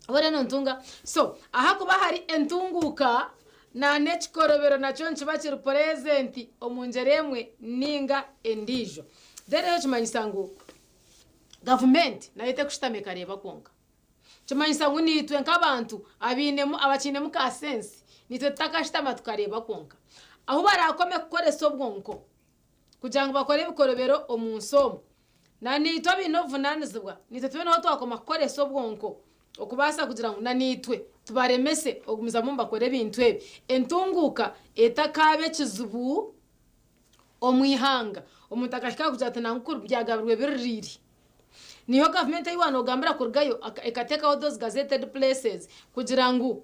Oba nontunga? So ahakuba hari entunguuka na n'ekikorobero nakyo nikiba kiri present omu ngyera emwe ninga endiijo. Then ekyo kimanyisa ngu Gavumenti nayo terikushutama ekareeba kwonka. Nikimanyisa ngu naitwe nk'abantu abainemu abakiinemu ka sense naitwe tutakashutama tukareeba kwonka. Ahu baraakome kukoresa obwonko kugira ngu bakore ebikorobero omu nsi omu, na naitwe abaine obuvunaanizibwa naitwe tube niho twakoma kukoresa obwonko okubaasa kugira ngu na naitwe tubaremese okugumizamu nibakora ebintu ebi. Entunguuka etakaaba ekizibu. Omu ihanga, omuntu akahika aha kugira ati nangwa ku byagabirwe biririire. Niho gavumenti ei waaba noogambira kurugayo ekateekaho those gazetted places kugira ngu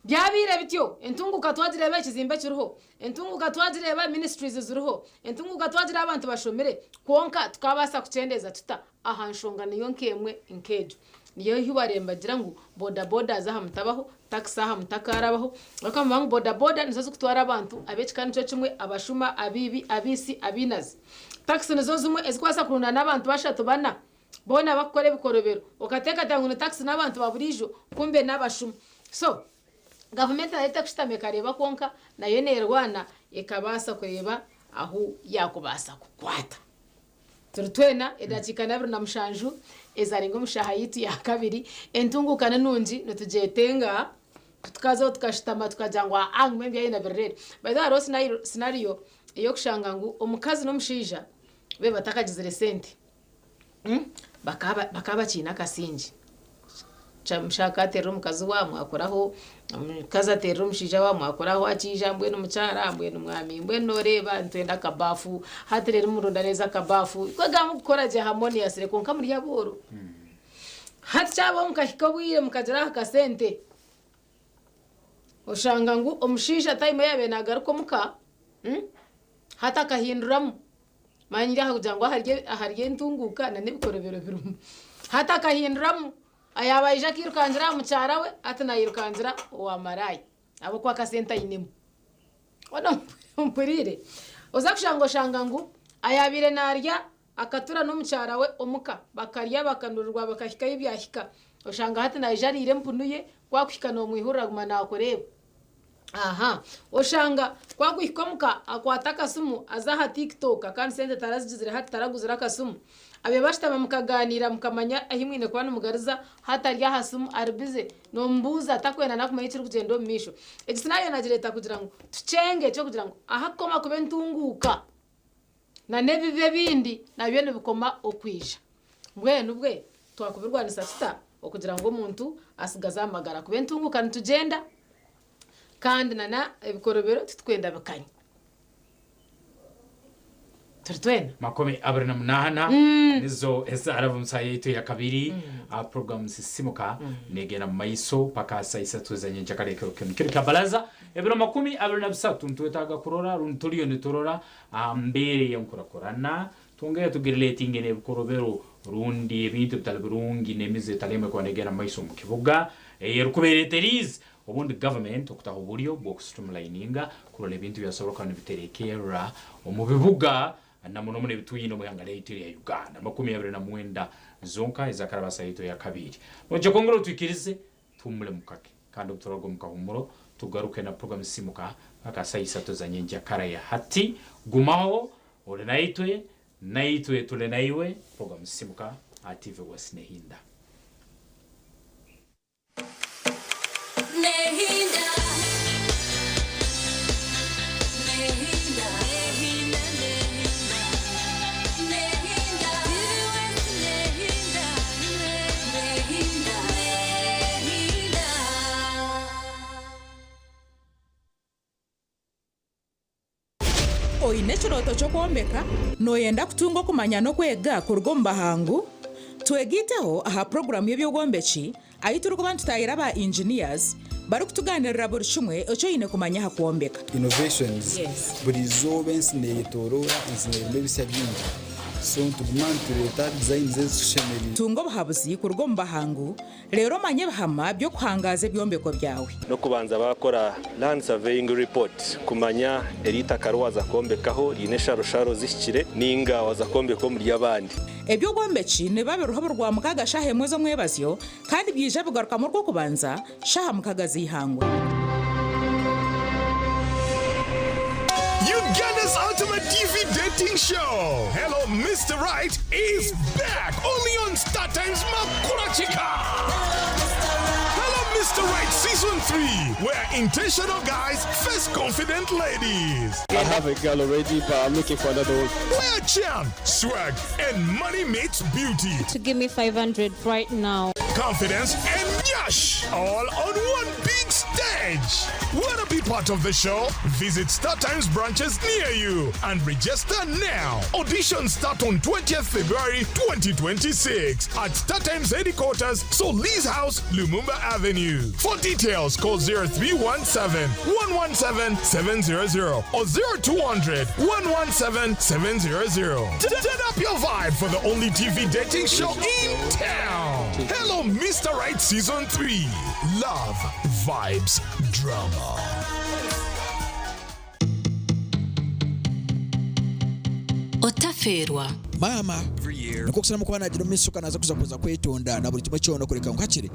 byabaire bityo, entunguuka twagireeba ekizimbe kiriho, entunguuka twagireeba ministries ziriho, entunguuka twagireeba abantu bashomire, kwonka tukaabaasa kukyendeeza tuta aha nshonga niyo nk'emwe nk'egyo. Niyo ei bariyo nibagira ngu boda bodas aha mutabaho, takisi aha mutakaarabaho, ahabw'okuba ngu boda boda nizo zirikutwara abantu ab'ekika nikyo kimwe, abashuma, abaibi, abaitsi, abainazi. Takisi nizo zimwe ezirikubaasa kurundana abantu bashatu bana boona barikukora ebikorobero okateekateeka ngu ni takisi n'abantu ba buriijo kumbe n'abashuma. So, gavumenti nayo terikushutama ekareeba kwonka nayo neerwana ekabaasa kureeba ahu yaakubaasa kukwata. Turi twena edakiika n'abiri na mushanju ezarenga omu shaaha yaitu ya kabiri. Entunguuka ni nungi nitugyetenga. Tukazaho tukashutama tukagira ngu aa ngu mbwenu byayenda biri ready. By the way hariho scenario ey'okushanga ngu omukazi n'omushaija be batakagizire sente bakaba bakiine akasingye. Omushaija akaterera omukazi we amwakuraho, omukazi aterera omushaija we amwakuraho akiija mbwenu mukyara mbwenu mwami mbwenu noreeba nitwenda akabafu hati reero murundanirize akabafu kwegamba mukukora gye harmoniously kwonka muri abooro. Hati kyabaho mukahika obwire mukagira aha kasente oshanga ngu omushaija time ei yabaire nagaruka omuka hati akahinduramu. Manyire aha kugira ngu ahari entunguuka na n'ebikorobero birimu. Hati akahinduramu, yaaba aija akairukangira aha mukyara we, hati nairukangira owa maraaya ahabw'okuba akasente ainemu. Hoona ompuriire? Oza kushanga oshanga ngu ayaabaire naarya akatura n'omukyara we omuka, bakarya bakanurirwa bakahika ahu byahika, oshanga hati naija ariire empunu ye, ku akuhika noomwihurira aguma naakureeba. Aha, oshanga ku akuhika omuka akwata akasimu aza aha TikTok kandi sente tarazigizire hati taraguzire akasimu. Abe bashutama mukaganiira mukamanya ahi mwine kuba nimugariza hati ari aha simu ari busy nomubuuza takwenda nakumanya ekirikugyenda omu maisho. Egi scenario nagireeta kugira ngu tukyenge eky'okugira ngu ahakukoma kuba entunguuka na n'ebibi ebindi nabyo nibikoma okwija. Mbwenu bwe twakubirwanisa tuta okugira ngu omuntu asigaze amagara kuba entunguuka nitugyenda kandi na na ebikorobero titukwenda bikanye. Turi twena. 28 nizo ezaaraba omu saaha yaitu eya kabiri aha puroguramu Sisimuka neegenda mu maiso paka aha saaha isatu ez'enyenkyakara ekiro kinu. Kiro kya Baraza ebiro 23 nitwetaaga kurora rundi turiyo niturora aha mbeera ey'enkurakurana Twongere tugiriletinge n'ebikorobero rundi ebintu ebitali birungi n'emize etali emwe ekuba negenda mumaiso omu kibuga eyerukuba ereteriize obundi government okutaho obulyo bw'oku streamlininga kurora ebintu byasobora kuba nibiterekerra omu bibuga na muno muno ebitwine omu ihanga lyaitu erya Uganda. 29 zonka ezakaraba saha yaitu eyakabiri. Noija kwongera otwikirize tuhumulemu kake kandi obu turaruga omu kahumuro tugaruke na program Sisimuka paka saha isatu eza nyenkyakara ya hati. Gumaho Ori naitwe, naitwe turi naiwe, Program Sisimuka aha TV West Nehinda. Nehinda, Nehinda, Nehinda, Nehinda, Nehinda, TV West Nehinda, Nehinda, Nehinda. Oine ekirooto ky'okwombeka? Nooyenda kutunga okumanya n'okwega kuruga omu bahangu? Twegaiteho aha puroguraamu y'eby'obwombeki ahu turikuba nitutaahira aba engineers barikutugaaniirira buri kimwe eki oine kumanya aha kwombeka. Innovations, Buri izooba ensi neyetoroora, ensi nerimu ebisya bingi so nituguma nitureeta designs ezitushemereire. Tunga obuhabuzi kuruga omu bahangu Reero omanye ebihama by'okuhangaaza ebyombeko byawe. N'okubanza baakora Land Surveying Report kumanya eri itaka riwaza kwombekaho riine esharosharo zihikire ninga waza kwombeka omuri abandi. Eby'obwombeki nibiba biriho buri Rwamukaaga shaaha emwe z'omwebazyo kandi byaija bigarukamu Orwokubanza shaaha mukaga z'eihangwe. Uganda's ultimate TV dating show, Hello Mr. Right, is back only on Star Times Makurachika. Hello Mr. Right Season 3, where intentional guys face confident ladies. I have a girl already, but I'm looking for another one. Where charm, swag, and money meets beauty. To give me 500 right now. Confidence and yash, all on one big stage. Wanna be part of the show? Visit Star Times branches near you and register now. Auditions start on 20th February 2026 at Star Times headquarters, Solis House, Lumumba Avenue. For details, call 0317 117 700 or 0200 117 700. Turn up your vibe for the only TV dating show in town. Hello, Mr. Right Season 3. Love, vibes, drama. Otafeerwa. Maama nikwo kusalamu kuba nagira omu maisho naza kuza kuza kwetonda na buri kimwe kyona kureka ngu hakiri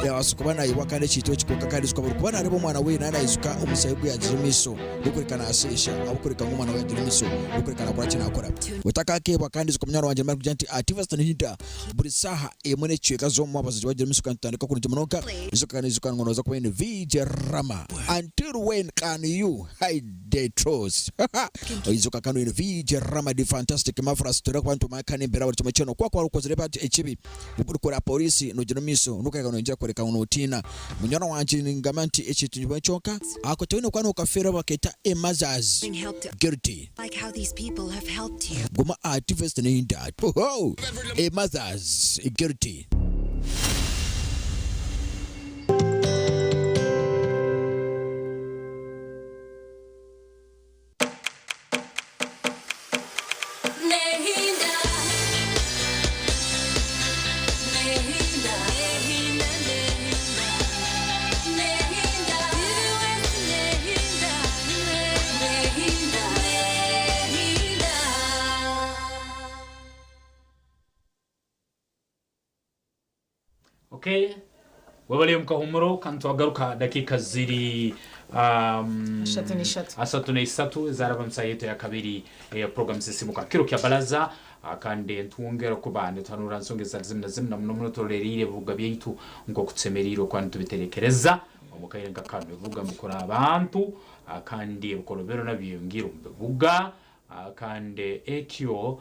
yabaasa kuba nayebwa kandi ekintu eki kwonka kandi ijuka buri kuba nareeba omwana we naaba naijuka omushaija ogu yagize omu maisho gw'okureka nasheesha ahabw'okureka ngu omwana we yagira omu maisho gw'okureka nakora ki nakora. Otakakeebwa kandi ijuka munywani wangye nimara kugira nti ati Western Hinda buri saaha emwe n'ekicweka z'omu mwabazyo wagira omu maisho kandi tutandika kurungi munonga ijuka kandi ijuka ngu noza kuba oine VJ Rama until when can you hide the truth Oijuka kandi oine VJ Rama the fantastic marvelous turikuba nitumanya kandi embeera buri kimwe kyona okuba okozire ekibi orikora polisi nogira omu maisho nokahika noyongyera kworeka ngu notiina munywani wangye ningamba nti ekintu nikimwe kyonka ako toine kuba nokafeerwa baketa a mother's guilty Like how these people have helped you. guma aha tvs neyinda Oho! a mother's guilty. Nehinda. Nehinda. Nehinda. Nehinda. Nehinda. Nehinda. Nehinda. Okay. Webale mukahumuro kandi twagaruka dakiika ziri 33. 33 ezaraba musaha yaitu ya kabiri eya program sisimuka kiro kya baraza kandi ntwongera kuba nituhanura nsonga ezitari zimwe na zimwe na muno muno turoreriire ebibuga byaitu nk'oku tusemeriire okuba nitubiterekereza omu kaire nka kanu ebibuga nibikora abantu kandi ebikorobero nabyo byeyongiire omu bibuga kandi ekyo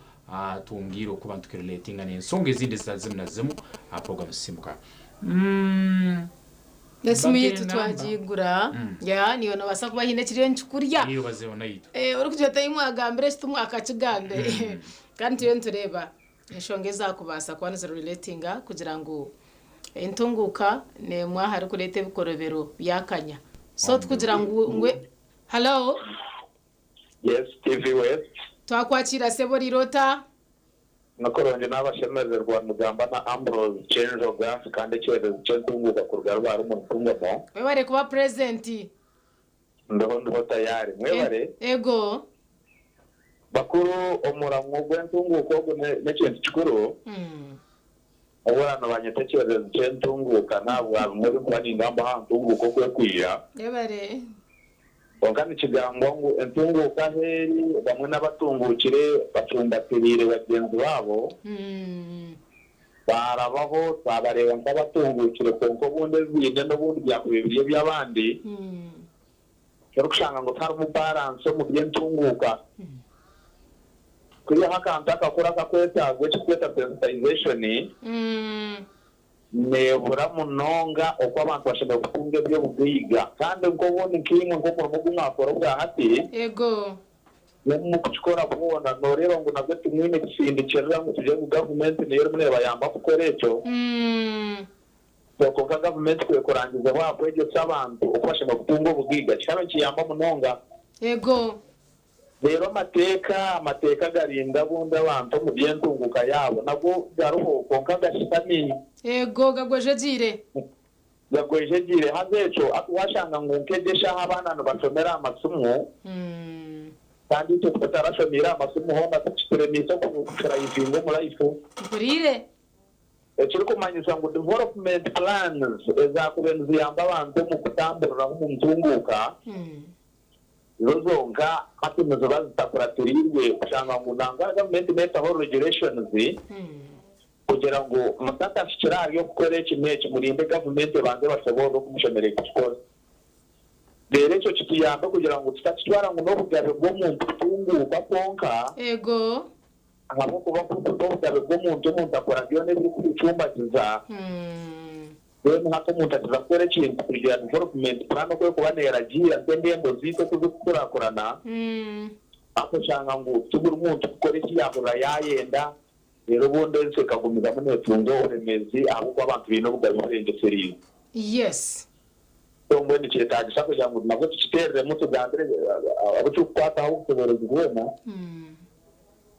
twongiire okuba nitukirelatinga n'ensonga ezindi ezitari zimwe na zimwe aha program sisimuka. Esimu yaitu Mbabwire namba. twagigura ya niyo nobaasa kuba haine ekiriyo nikikurya. Niyo bazeho naitwe. Eh, orikugira oti mwagambire eki timwakakigambe kandi turiyo nitureeba enshonga ezakubaasa kuba nizirelatinga kugira ngu entunguuka n'emwe ahari kureeta ebikorobero byakanya so tikugira ngu ngwe hallo. Yes, TV West. Twakwakiira sebo oriire ota? Nakurungi nabashemererwa nigamba na Ambrose Kyenjoga kandi ekyerezo ky'entunguuka kuruga Rubare omu Ntungamo. Webare kuba present. Ndiho ndiho tayari. Mwebare. Ego. Bakuru omuramwa gw'entunguuka ogu n'ekintu kikuru. Obura nibanyeta ekyerezo ky'entunguuka n'ahabwa bimwe ebinkuba ningamba aha ntunguuka oku ekwija. Webare. Kwonka nikigambwa ngu entunguuka ahu eri, bamwe n'abatunguukire bacumbatiriire bagyenzi baabo, baarabaho twabareeba nk'abatunguukire kwonka obundi ebi baine n'obundi byakubaire biri eby'abandi, torikushanga ngu tiharimu baransi omu by'entunguuka. Kwihaho akantu akakuru akakwetaagwa ekirikwetwa sensitization, Neebura munonga oku abantu bashemereire kutunga eby'obugaiga. Kandi nk'obundi nkaimwe nk'omurimo ogu mwakora obwa hati, Ego. N'omu kukikora bwona nooreeba ngu nabwo timwine kisindikirira ngu tugire ngu gavumenti niyo erimu neebayamba kukora ekyo. Kwonka gavumenti ku ekurangizeho aha kwegyesa abantu oku bashemereire kutunga obugaiga, kikaba nikiyamba munonga. Yego. Reero amateeka, amateeka agarinda obundi abantu omu by'entunguuka yaabo nago gariho kwonka gashitami. Yego, gagwejegyeire. Gagwejegyeire. Haza ekyo hati waashanga ngu nk'egi eshaaha abaana nibashomera aha masimu, kandi itwe tutarashomeire aha masimu hoona tikituremeise kuturayivinga omu life. Mpuriire. Ekirikumanyisa ngu development plans ezaakubaire niziyamba abantu omu kutamburiraho omu ntunguuka, zo zonka hati niziba zitakuratiriirwe kushanga ngu nangwa gavumenti neetaho regulations kugira ngu mutakahikire ahari okukora eki n'eki murinde gavumenti ebanze ebashoboorore oku mushemereire kukikora. Reero ekyo kituyambe kugira ngu tutakitwara ngu n'obugabe bw'omuntu kutunguuka kwonka, Ego. ahabw'okuba ku n'obugabe bw'omuntu, omuntu akora byona ebirikumucumbagiza. Mbwenu hati omuntu akiza kukora ekintu kurugiirira development plan oku erikuba neeragiira nk'endembo zaitu oku zirikukurakurana, hati oshanga ngu ti buri muntu kukora eki yaahurira yaayenda, reero obundi ensi ekagumizamu neetunga oburemeezi ahabw'okuba abantu baine obugabe burengyesereire. Yes. So mbwenu nikyetaagisa kugira ngu nabwo tukiteereremu tugambire abu kirikukwataho ab'obushoboorozi bwona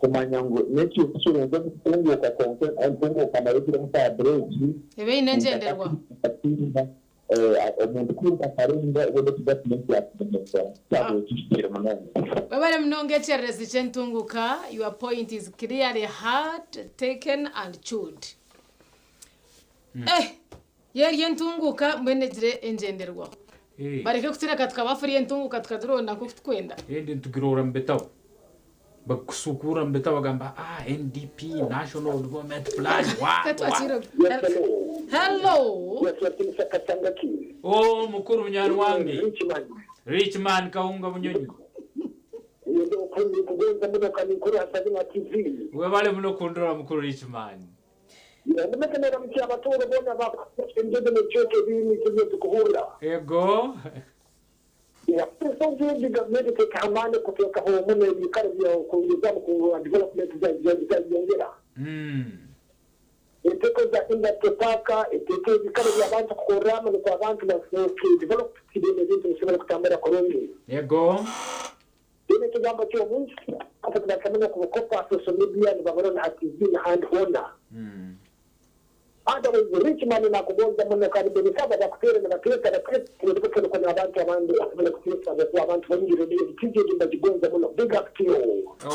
kumanya ngu n'ekintu kirungi omu kutunguuka kwonka entunguuka nayo egiremu ka bureeki. Ebe eine engyenderwaho. Omuntu kwiruka akarenga obundi eki gavumenti yaakumenyesa kyabaire kihikire munonga. Webare munonga ekyererezi ky'entunguka, your point is clearly heard, taken and chewed. Eh! Y'eri entunguuka mbwenu egire engyenderwaho. Bareke kutureka tukaba free entunguuka tukagironda nk'oku tukwenda. Endi nitugiroora omu bitabo. Bakusuukurra omu bitabo bagamba ah NDP, National Development Plan, wa wa. Hello! Oh mukuru munywani wange. Rich man Kawunga Bunyonyi. Webale muno kundora mukuru Rich man. Ego. Ego.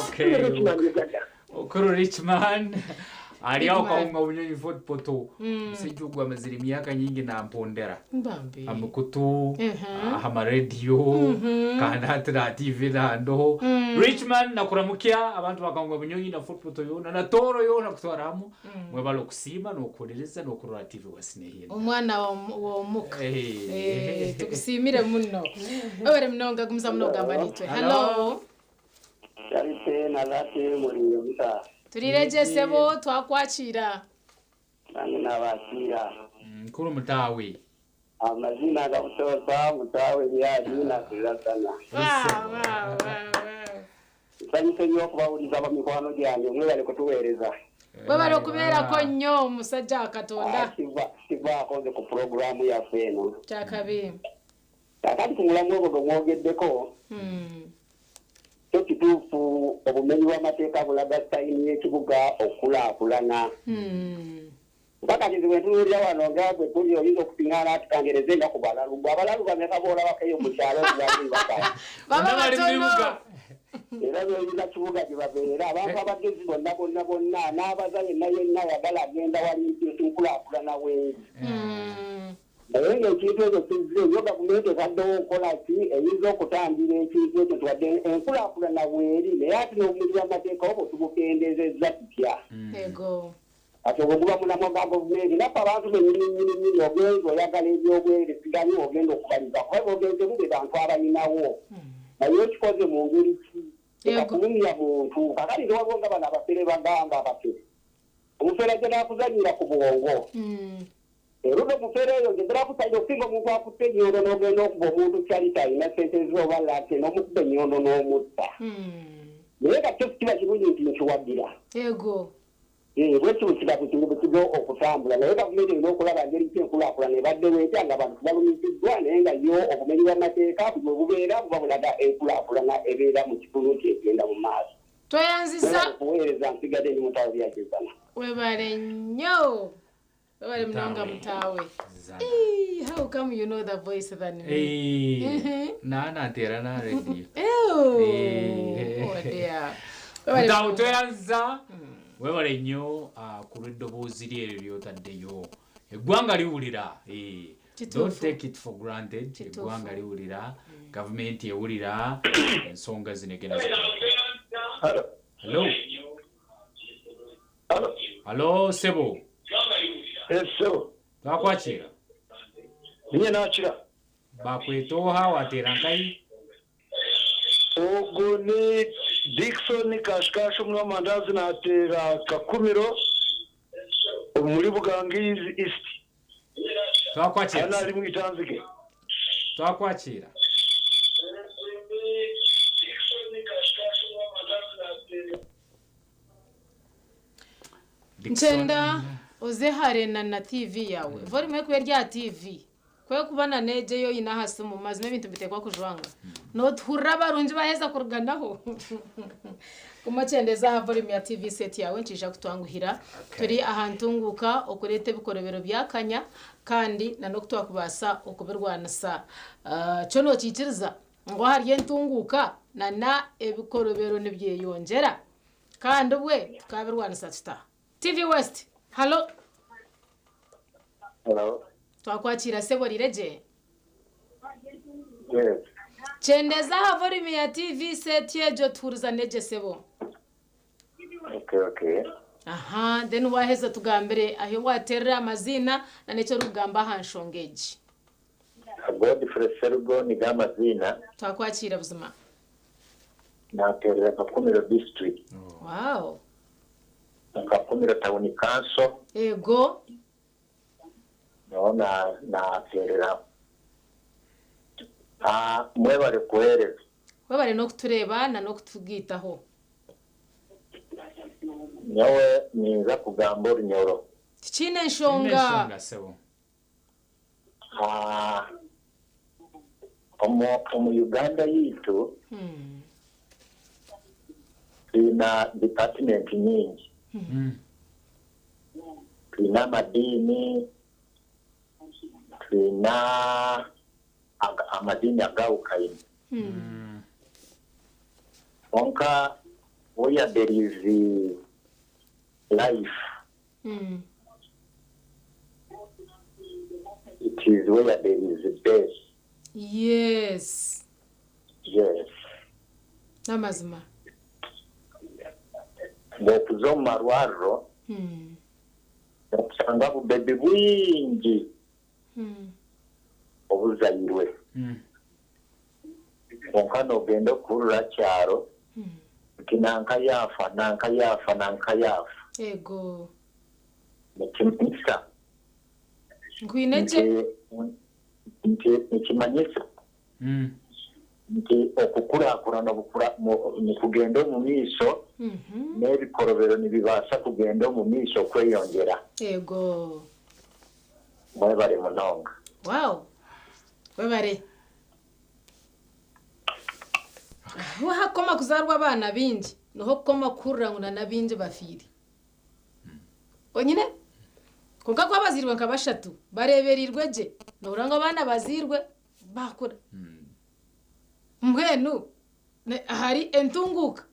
Okay. Mukuru Rich man ari aho Kawunga Bunyonyi Fort Portal. Omushaija ogu amazire emyaka nyingi nampondera. Bambi. Aha mikutu, aha marediyo, kandi hati na TV nandoho. Rich man nakuramukya abantu ba Kawunga Bunyonyi na Fort Portal yoona na Tooro yoona kutwara hamwe. Mwebale okusiima n'okuhuririza n'okurora TV West Nehenda. Omwana w'omuka. Eh, tukusiimire muno. Webare munonga gumizamu nogamba naitwe. Hello. Charity na Lucky muriire muta? Turiire gye sebo, twakwakiira. Nanye nabakiira. Mukuru Mutaawe. Amaziina aga butoosa Mutaawe Eliadi nakurira Sana. Nsanyuse nnyo okubawuliza bamikwano gyange mwebale kutuweereza. Webale okubeerako nnyo musajja wa Katonda. Sivaako nze ku pulogulaamu yaffe eno. Kyakabi. Kaakati ku mulamwa ogwo gwe mwogeddeko, kyo kituufu obumenyi bw'amateeka bulaga sayini y'ekibuga okukulaakulana. Kuba kati nze bwe ntunuulira wano nga bwe tuli oyinza okusiŋŋaana ati kangereze nga ku balalu. Ggwe abalalu bameka b'olabako eyo mu kyalo nti bali mu bibuga? Baba batono. Era beeyuna kibuga gye babeera. Abantu abagezi bonna bonna bonna n'abaza yenna yenna ayagala agenda wali nti nkulaakulana weeri. Naye ng'ekintu ekyo kizze, yo gavumenti etaddewo nkola ki eyinza okutangira ekintu ekyo nti wadde enkulaakulana weeri naye ate n'obumenyi bw'amateeka obwo tubukendezezza tutya? Kati ogwo guba mulamwa gwa gavumenti. Naffe abantu bennyini nnyini nnyini ogenze oyagala eby'obwerere siganyi w'ogenda okubaliza kuba b'ogenzemu be bantu abalinawo naye okikoze mu ngeri ki? Leka kulumya muntu. Kaakati nze waliwo nga bano abafere bagamba abafere. Omufere ajja n'akuzannyira ku bwongo. Erudda omufere oyo nze mpera kusalira okusinga omuntu akutte ennyondo n'ogenda okuba omuntu Charity alina ssente ze oba Lucky n'omukuba ennyondo n'omutta. Naye nga kyo kiba kirungi nti nkiwagira. Ego. Bwekyo bwe kiba bukiga okutambula naye gavumenti erina okulaba ngeri ki enkulaakulana ebaddewo etya ng'abantu tebalumiziddwa naye nga yo obumenyi bw'amateeka bwe bubeera buba bulaga enkulaakulana ebeera mu kitundu nti egenda mu maaso. Tweyanziza. Okuweereza nsigadde ndi Mutaawe Byakizana. Webale nnyo. Webale munonga Mutaawe. Ii, how come you know the voice than me? Naana nteera na radio. Ew. Eh. Oh dear. Webale Mutaawe munonga. tweyanziza webale nnyo ku lw'eddoboozi lye eryo ly'otaddeyo. Eggwanga liwulira. Kituufu. Don't take it for granted. Kituufu. Eggwanga liwulira, gavumenti ewulira, ensonga zino egenda zikola. Hello. Hello, sebo. Sebo. Twakwakira. Niye nakira. Bakwetooha wateera nkayi. Ogu ni Dickson Kashikashi omwamandazi nateera Kakumiro omuri Bugangizi East. Twakwakira. Hano ari mwitanzige. Twakwakira. Nkyenda oze hare na TV yawe. Volume ekuba erya TV. Kwe kuba na neje yo ina aha simu mazima ebintu bitekwa kujwanga. Notuhurira abarungi baheza kuruganaho. Kumakyendeza aha volume ya TV set yawe nkija kutwanguhira. Turi aha ntunguka okureta ebikorobero byakanya kandi na nokutwakubasa okubirwanisa. Kyo nokikiriza ngu hariyo entunguka na ebikorobero nibyeyongyera. Kandi bwe tukabirwanisa tuta. TV West. Hello. Hello. Twakwakira sebo rireje. Yes. Kyendeza aha volume ya TV set yejo tuhuriza neje sebo. Okay. Aha, then waheza tugambire aho waterera amazina na necyo rugamba aha nshonga egi. Godfrey Serugo ni gamazina Twakwakira buzima. naterera Kakumiro district. Wow. Kakumiro town council. Ego. Naona naterera. Mwebale kuhereza. Webale nokutureba na nokutugitaho. Nyowe ninza kugamba orunyoro. Tikiine nshonga. Sebo. Omu Uganda yitu twina department nyingi. Twina amadini, twina amadini agawukaine. Konka where there is life, it is where there is death. Yes. Yes. N'amazima. Bw'okuza omu marwariro okusanga bubebi bwingi obuzairwe. Konka n'ogenda okuhurira kyaro nti nanka yaafa, nanka yaafa, nanka yaafa. Ego. Nikimanyisa. Nkwine gye. Nti nikimanyisa. Nti okukulaakulana nikugenda omu maisho n'ebikorobero nibibaasa kugenda omu maisho okweyongyera. Ego. Mwebale munonga. Wow. Webale. Wahakoma kuzarwa abaana bingi niho kukoma kuhurira ngu na bingi bafiire. Onyine konka kuba bazirwe nka bashatu bareberirwe gye nohurira ngu abaana bazirwe bakura. Mbwenu hari entunguka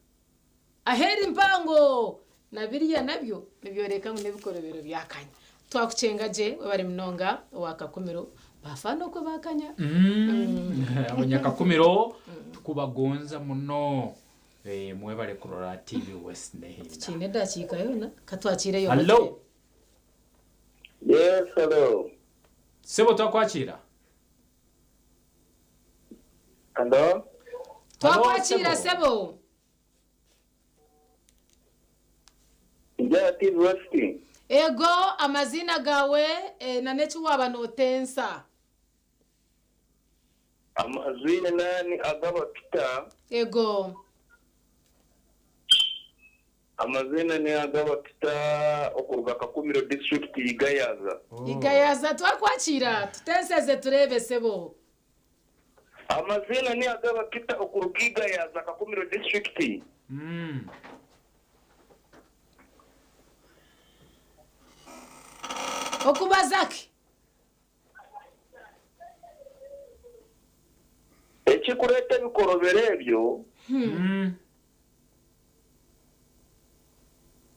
aheri empango na biriya nabyo nibyoreka ngu n'ebikorobero byakanya. Twakucenga gye webare munonga owa Kakumiro bafa n'okwe bakanya. Abanyakakumiro tukubagonza muno. Mwebale kurora TV West Nehinda. Tukiine edakiika yoona katwakiireyo. Hello. Yes, hello. Sebo twakwakira. Hello. Twakwakira sebo. Njya TV West. Ego amazina gawe na neki waba notensa. Amazina nani agaba Peter. Ego. Amazina ni ag'abakita okuruga Kakumiro district Igayaza. Igayaza twakwakira tutenseze tureebe sebo. Amazina ni ag'abakita okuruga Igayaza Kakumiro district. Okubaza ki? Ekikureeta ebikorobero ebyo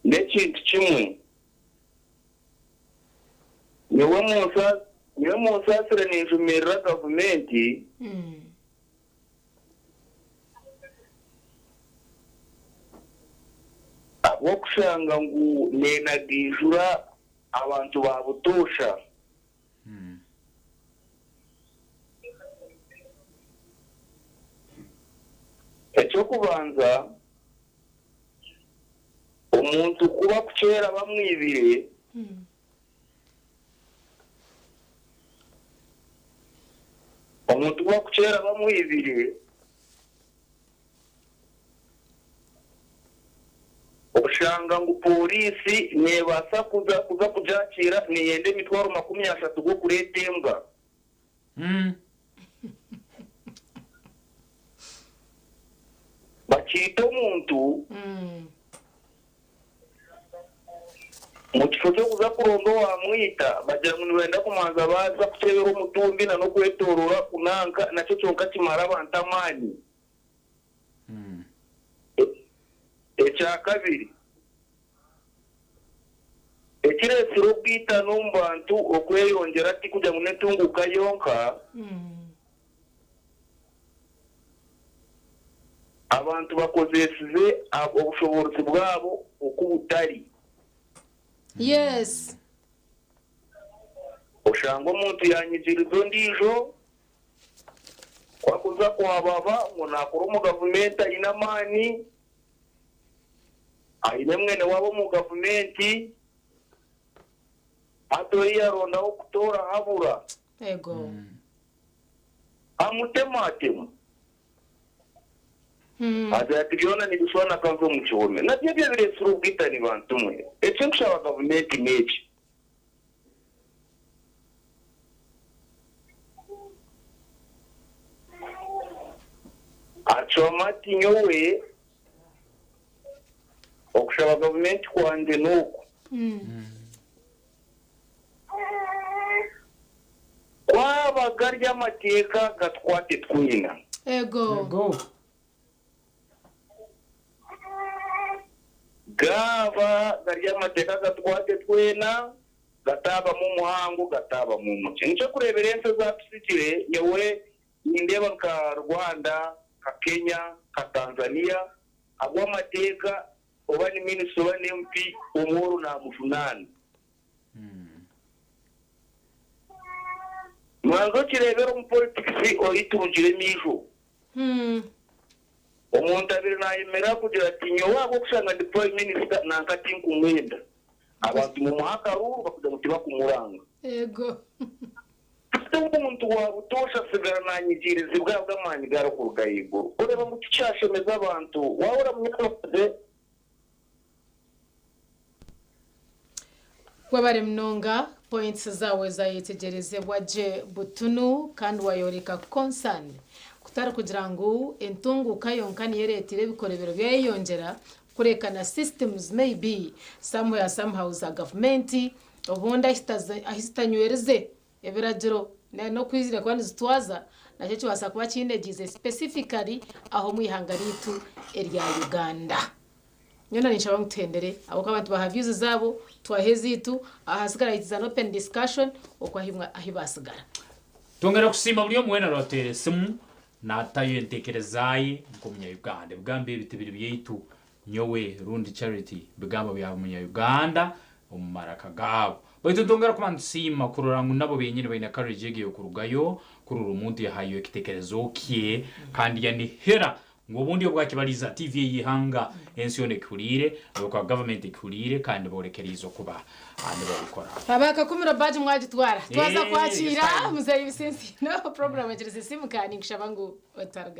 n'ekintu kimwe. Nyowe munsa nyowe munsaasire ninjumirira gavumenti ahabw'okushanga ngu neenagiijura abantu ba butoosha. Eky'okubanza omuntu kuba kukyera bamwibire omuntu kuba kukyera bamwibire oshanga ngu pooriisi neebaasa kuza kuza kugyakira neyenda emitwaro 30 gw'okureeta embwa. Bakiita omuntu mu kifo ky'okuza kuronda owamwita bagira ngu nibenda kumanza baaza kukyebera omutumbi na n'okwetorora kunanka nakyo kyonka kimara abantu amaani. Ekyakabiri ekireetsire obwitano omu bantu okweyongyera tikugira ngu n'entunguuka yonka abantu bakozesize obushoboorozi bwabo oku butari. Yes. Oshanga omuntu yanyigiriza ondiijo kwakuza kuhababa ngu naakora omu gavumenti aine amaani aine mwene waabo omu gavumenti hati ori yarondaho kutoora habura Ego. amutematema agira ati byona nibishwana akava omu kihome nabyo ebyo bireetsire obwitani bantu mwe. Ekinkushaba gavumenti n'eki acwama ati nyowe okushaba gavumenti kwangye n'oku kwaba gari amateeka gatukwate twina. Ego. Gaba gari amateeka gatukwate twena gatabamu omuhango gatabamu omuki. Nikyo kureebera ensi ezatusikire nyowe nindeeba nka Rwanda, nka Kenya, nka Tanzania ahabw'amateeka oba ni minisita oba ni MP omworo namujunaana. Manza okireebera omu politics oriturugire emiijo. Omuntu abire nayemera kugira ati nyowe ahabw'okushanga ndi prime minister nanka tinkumwenda. Abantu mumuha akaruru bakugira ngu tibakumuranga. Ego. Ate omuntu wa butoosha asigara nanyigirizibwa ahabw'amaani garikuruga ahaiguru. Oreeba ngu tikyashemeza abantu waahura munyaanyazi Webare munonga points zaawe zayetegyerezebwa gye butunu kandi wayoreka concern kutari kugira ngu entunguuka yonka niyo ereetire ebikorebero byayeyongyera kureka na systems maybe somewhere somehow za gavumenti obundi ahi zitanywereze ebiragiro n'okwizire kuba nizitwaza nakyo kibaasa kuba kiinegiize specifically aho omu ihanga riitu erya Uganda. Nyona ninshaba ngu tuhendere ahabw'okuba abantu baha views zaabo twaha ezaitu ahasigara it is an open discussion okwo ahi baasigara. Twongera kusiima buri omwe weena oraateera esimu naatayo enteekereza ye nk'omunya-Uganda. Ebigambo ebi tibiri byaitu nyowe rundi Charity, bigambo bya munya-Uganda omu maraka gaabo. Baitu nitwongera kuba nitusiima kurora ngu nabo benyini baine courage egi ey'okurugayo kurora omuntu yahayo ekitekerezo kye kandi yanihira ngu obundi obwakibaliza TV ey'ihanga ensi yoona ekihuriire, ahabw'okuba government ekihuriire kandi borekeriize okuba nibabikora. Abakakumiro badge mwagitwara. Twaza Eh, kwakira it's time. muzeeyi Bisinsiino program egirize esimu kandi ninkushaba ngu otaruga.